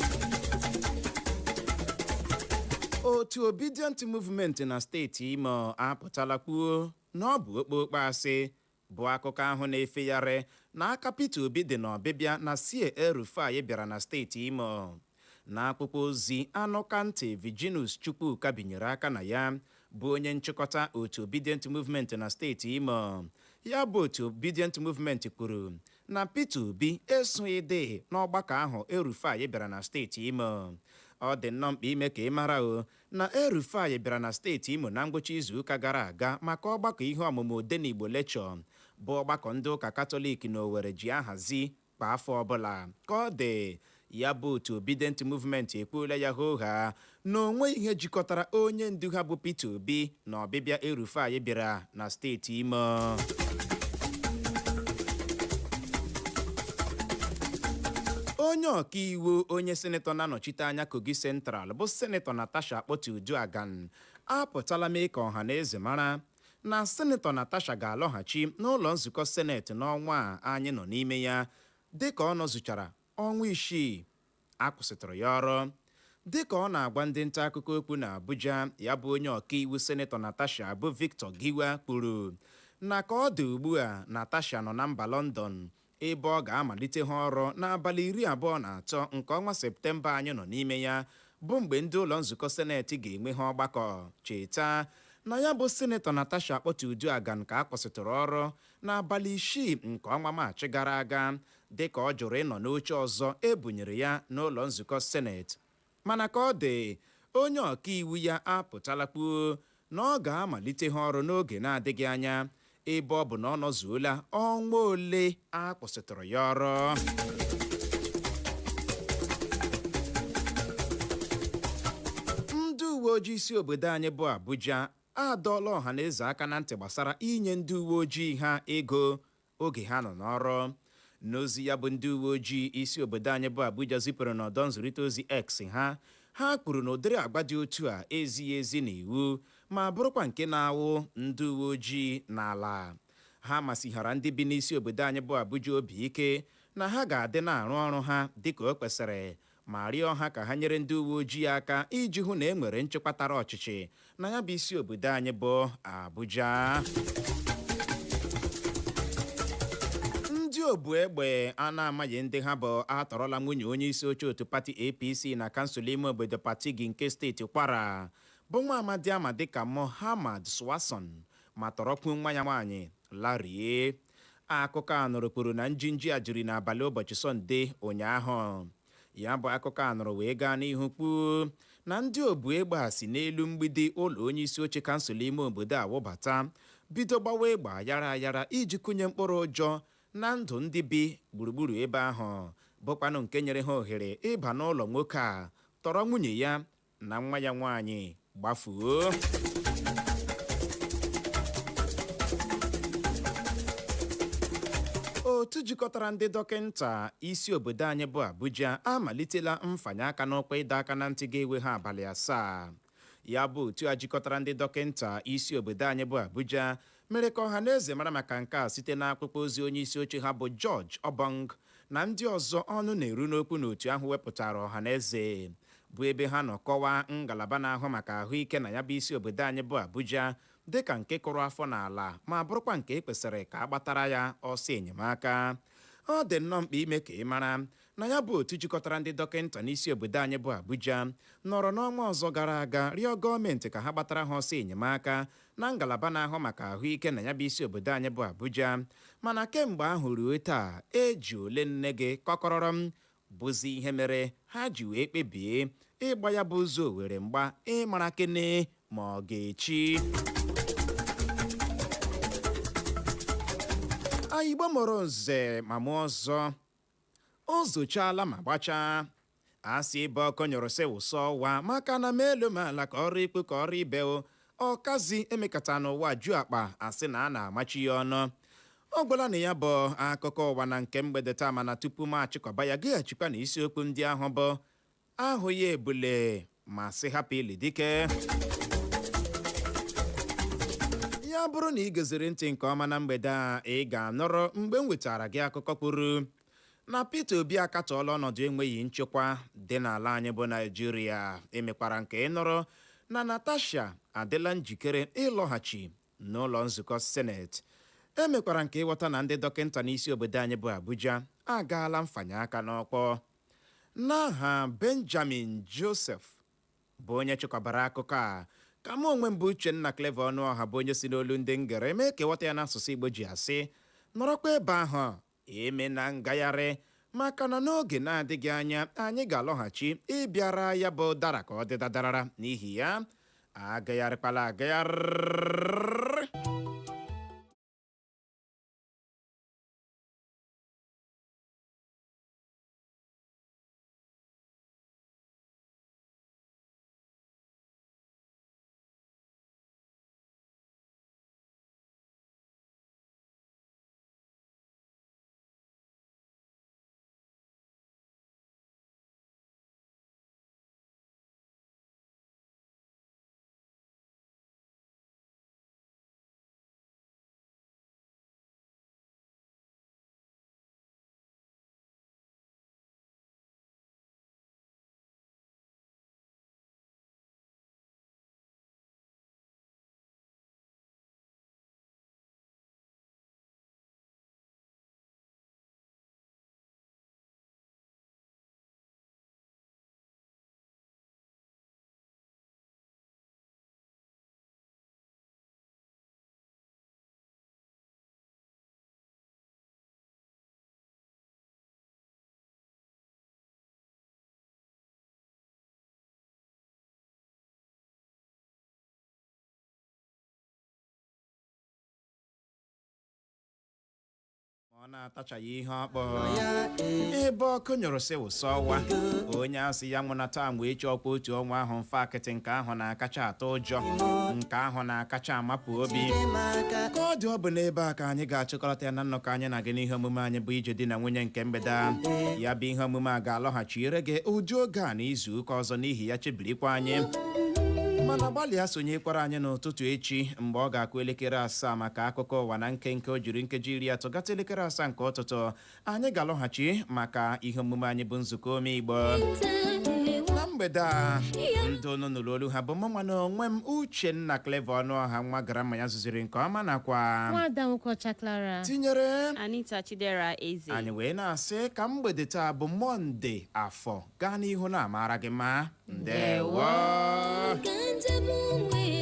Otu Obedient Movement na steeti Imo apụtala kwuo na ọ bụ okpokpo asị bụ akụkọ ahụ na-efegharị na aka Peter Obi dị n'ọbịbịa na Sie El-Rufai bịara na steeti Imo. N'akwụkwọ ozi anụkantị Virginus Chukwuka binyere aka na ya, bụ onye nchịkọta otu Obedient Movement na steeti Imo, ya bụ otu Obedient Movement kwuru na Peter Obi esoghị dị n'ọgbakọ ahụ El-Rufai bịara na steeti Imo. Ọ dị nnọọ mkpa ime ka ị mara o na El-Rufai bịara na steeti Imo na ngwụcha izuụka gara aga maka ọgbakọ ihe ọmụmụ Odenigbo Lecture, bụ ọgbakọ ndị ụka Katọlik na Owerri ji ahazi kwa afọ ọbụla. Ka ọ dị, ya bụ otu Obedient Movement ekwuola ya hoohaa na onwe ihe jikọtara onye ndu ha bụ Peter Obi na ọbịbịa El-Rufai bịara na steeti Imo. Onye ọkaiwu, onye senetọ na-anọchite anya Kogi Central, bụ Senetọ Natasha Akpoti Uduaghan, apụtala mee ka ọha na eze mara na Senetọ Natasha ga-alọghachi n'ụlọ nzukọ Seneti n'ọnwa a anyị nọ n'ime ya, dịka ọ nọzụchara ọnwa 6 akwụsịtụrụ ya ọrụ. Dịka ọ na-agwa ndị nta akụkọ okwu na Abuja, ya bụ onye ọkaiwu Senetọ Natasha bụ Victor Giwa kwuru na ka ọ dị ugbu a, Natasha nọ na mba London. Ebe ọ ga-amalite ha ọrụ n'abalị 23 nke ọnwa Septemba anyị nọ n'ime ya, bụ mgbe ndị ụlọ nzukọ Seneti ga-enwe ha ọgbakọ. Cheta na ya bụ Sinetọ Natasha Akpoti Uduaghan ka a kwụsịtụrụ ọrụ n'abalị 6 nke ọnwa Maachị gara aga, dịka ọ jụrụ ịnọ n'oche ọzọ e bunyere ya n'ụlọ nzukọ Seneti. Mana ka ọ dị, onye ọkaiwu ya apụtala kwuo na ọ ga-amalite ha ọrụ n'oge na-adịghị anya, ebe ọ bụ na ọ nọzuola ọnwa ole a kwụsịtụrụ ya ọrụ. Ndị uwe ojii isi obodo anyị bụ Abuja adọọla ọha na eze aka na ntị gbasara inye ndị uwe ojii ha ego oge ha nọ n'ọrụ. N'ozi ya bụ ndị uwe ojii isi obodo anyị bụ Abuja zipụrụ n'ọdọ nzirịta ozi X ha, ha kwuru na ụdịrị agwa dị otu a ezighị ezi n'iwu, ma bụrụkwa nke na-awụ ndị uwe ojii n'ala. Ha masịghara ndị bi n'isi obodo anyị bụ Abuja obi ike na ha ga-adị na-arụ ọrụ ha dịka o kwesịrị, ma rịọ ha ka ha nyere ndị uwe ojii aka iji hụ na e nwere nchekwa tara ọchịchị na ya bụ isi obodo anyị bụ Abuja. Ndị obu egbe a na-amaghị ndị ha bụ atọrọla nwunye onye isi oche otu pati APC na kansụl ime obodo Patigi nke steeti Kwara, bụ nwa amadi ama dịka Mohammad Swason, ma tọrọkwuo nwa ya nwaanyị larie. Akụkọ a nụrụ kwuru na njinji a jiri n'abalị ụbọchị Sọnde ụnyaahụ. Ya bụ akụkọ a nụrụ wee gaa n'ihu kwuo na ndị obu egbe a si n'elu mgbidi ụlọ onye isi oche kansụl ime obodo a wụbata, bido gbawa egbe ayara ayara iji kụnye mkpụrụ ụjọ na ndụ ndị bi gburugburu ebe ahụ, bụkwanụ nke nyere ha ohere ịba n'ụlọ nwoke a, tọrọ nwunye ya na nwa ya nwaanyị, gbafuo. Otu jikọtara ndị dọkịnta isi obodo anyị bụ Abuja amalitela mfanye aka n'ụkwa ịdọ aka na ntị ga-ewe ha abalị 7. Ya bụ otu a jikọtara ndị dọkịnta isi obodo anyị bụ Abuja mere ka ọha na eze mara maka nke a site n'akwụkwọ ozi onye isi oche ha bụ George Obong na ndị ọzọ ọnụ na-eru n'okwu n'otu ahụ wepụtara ọha na eze, bụ ebe ha nọ kọwaa ngalaba na-ahụ maka ahụike na ya bụ isi obodo anyị bụ Abuja dịka nke kụrụ afọ n'ala, ma bụrụkwa nke ekwesịrị ka a gbatara ya ọsọ enyemaka. Ọ dị nnọọ mkpa ime ka ị mara na ya bụ otu jikọtara ndị dọkịnta n'isi obodo anyị bụ Abuja nọrọ n'ọnwa ọzọ gara aga rịọ gọọmenti ka ha gbatara ha ọsọ enyemaka na ngalaba na-ahụ maka ahụike na ya bụ isi obodo anyị bụ Abuja. Mana kemgbe ahụ ruo taa, eji ole nne gị kọkọrọrọ m bụzi ihe mere ha ji wee kpebie ịgba ya bụ ụzọ owere mgba ịmara kene ma ọ ga-echi. Igbo mụrụ nze ma mụọ ọzọ, o zochaala ma gbachaa. Asị ebe ọkụ nyụrụ sị wụsọ ọwa, maka na ma elu ma ala ka ọrụ ikpu ka ọrụ ibe o ọkazi emekata n'ụwa ju akpa, asị na a na-amachi ya ọnụ. Ọ gwala na ya bụ akụkọ ụwa na nke mgbede taa. Mana tupu m achịkọba ya, gaghachikwa na isiokwu ndị ahụ bụ ahụ ya ebule ma sị hapụ ili dike. Ya bụrụ na ị geziri ntị nke ọma na mgbede a, ị ga-anụrụ mgbe m wetara gị akụkọ kwuru na Peter Obi akatọọla ọnọdụ enweghị nchekwa dị n'ala anyị bụ Naijiria. Emekwara nke ịnụrụ na Natasha adịla njikere ịlọghachi n'ụlọ nzukọ Seneti. Emekwara nke ịghọta na ndị dọkịnta n'isi obodo anyị bụ Abuja agaala mfanye aka n'ọkpọ. N'aha Benjamin Joseph bụ onye chịkọbara akụkọ a, ka mụ onwe m bụ Uchenna Clever Ọnụọha, bụ onye si n'olu ndị ngere mee ka ịghọta ya n'asụsụ Igbo, ji asị nọrọkwa ebe ahụ eme na ngagharị, maka na n'oge na-adịghị anya anyị ga-alọghachi ịbịara ya bụ dara ka ọ dị dadarara. N'ihi ya, agagharịkwala agagharị. Ọ na-atachaghị ihe ọkpọ ebe ọkụ nyụrụ sị wụsọ ọwa. Onye asị ya nwụnata mgbe echi ọkwa otu ọnwa ahụ mfe akịtị, nke ahụ na-akacha atọ ụjọ, nke ahụ na-akacha amapụ obi. Ka ọ dị, ọ bụ n'ebe a ka anyị ga-achịkọrọta ya na nnọkọ anyị na gị n'ihe omume anyị bụ Ije Di na Nwunye nke mgbede a. Ya bụ ihe omume a ga-alọghachi ire gị ụdị oge a n'izu ụka ọzọ. N'ihi ya, chebirikwa anyị, mana gbalịa sonyekwara anyị n'ụtụtụ echi mgbe ọ ga-akụ elekere 7 maka akụkọ ụwa na nkenke. O jiri nkeji 30 gata elekere 7 nke ụtụtụ, anyị ga-alọghachi maka ihe omume anyị bụ Nzukọ Ome Igbo. Na mgbede a, ndị unu nụrụ olu ha bụ mụ na onwe m, Uchenna Clever Ọnụọha, nwa gara ya zụziri nke ọma, nakwa Nwada Nwokocha Clara, tinyere Anita Chidera Eze. Anyị wee na-asị ka mgbede taa bụ Mọnde, afọ gaa n'ihu na-amara gị ma. Ndewo. Ka njem onwe.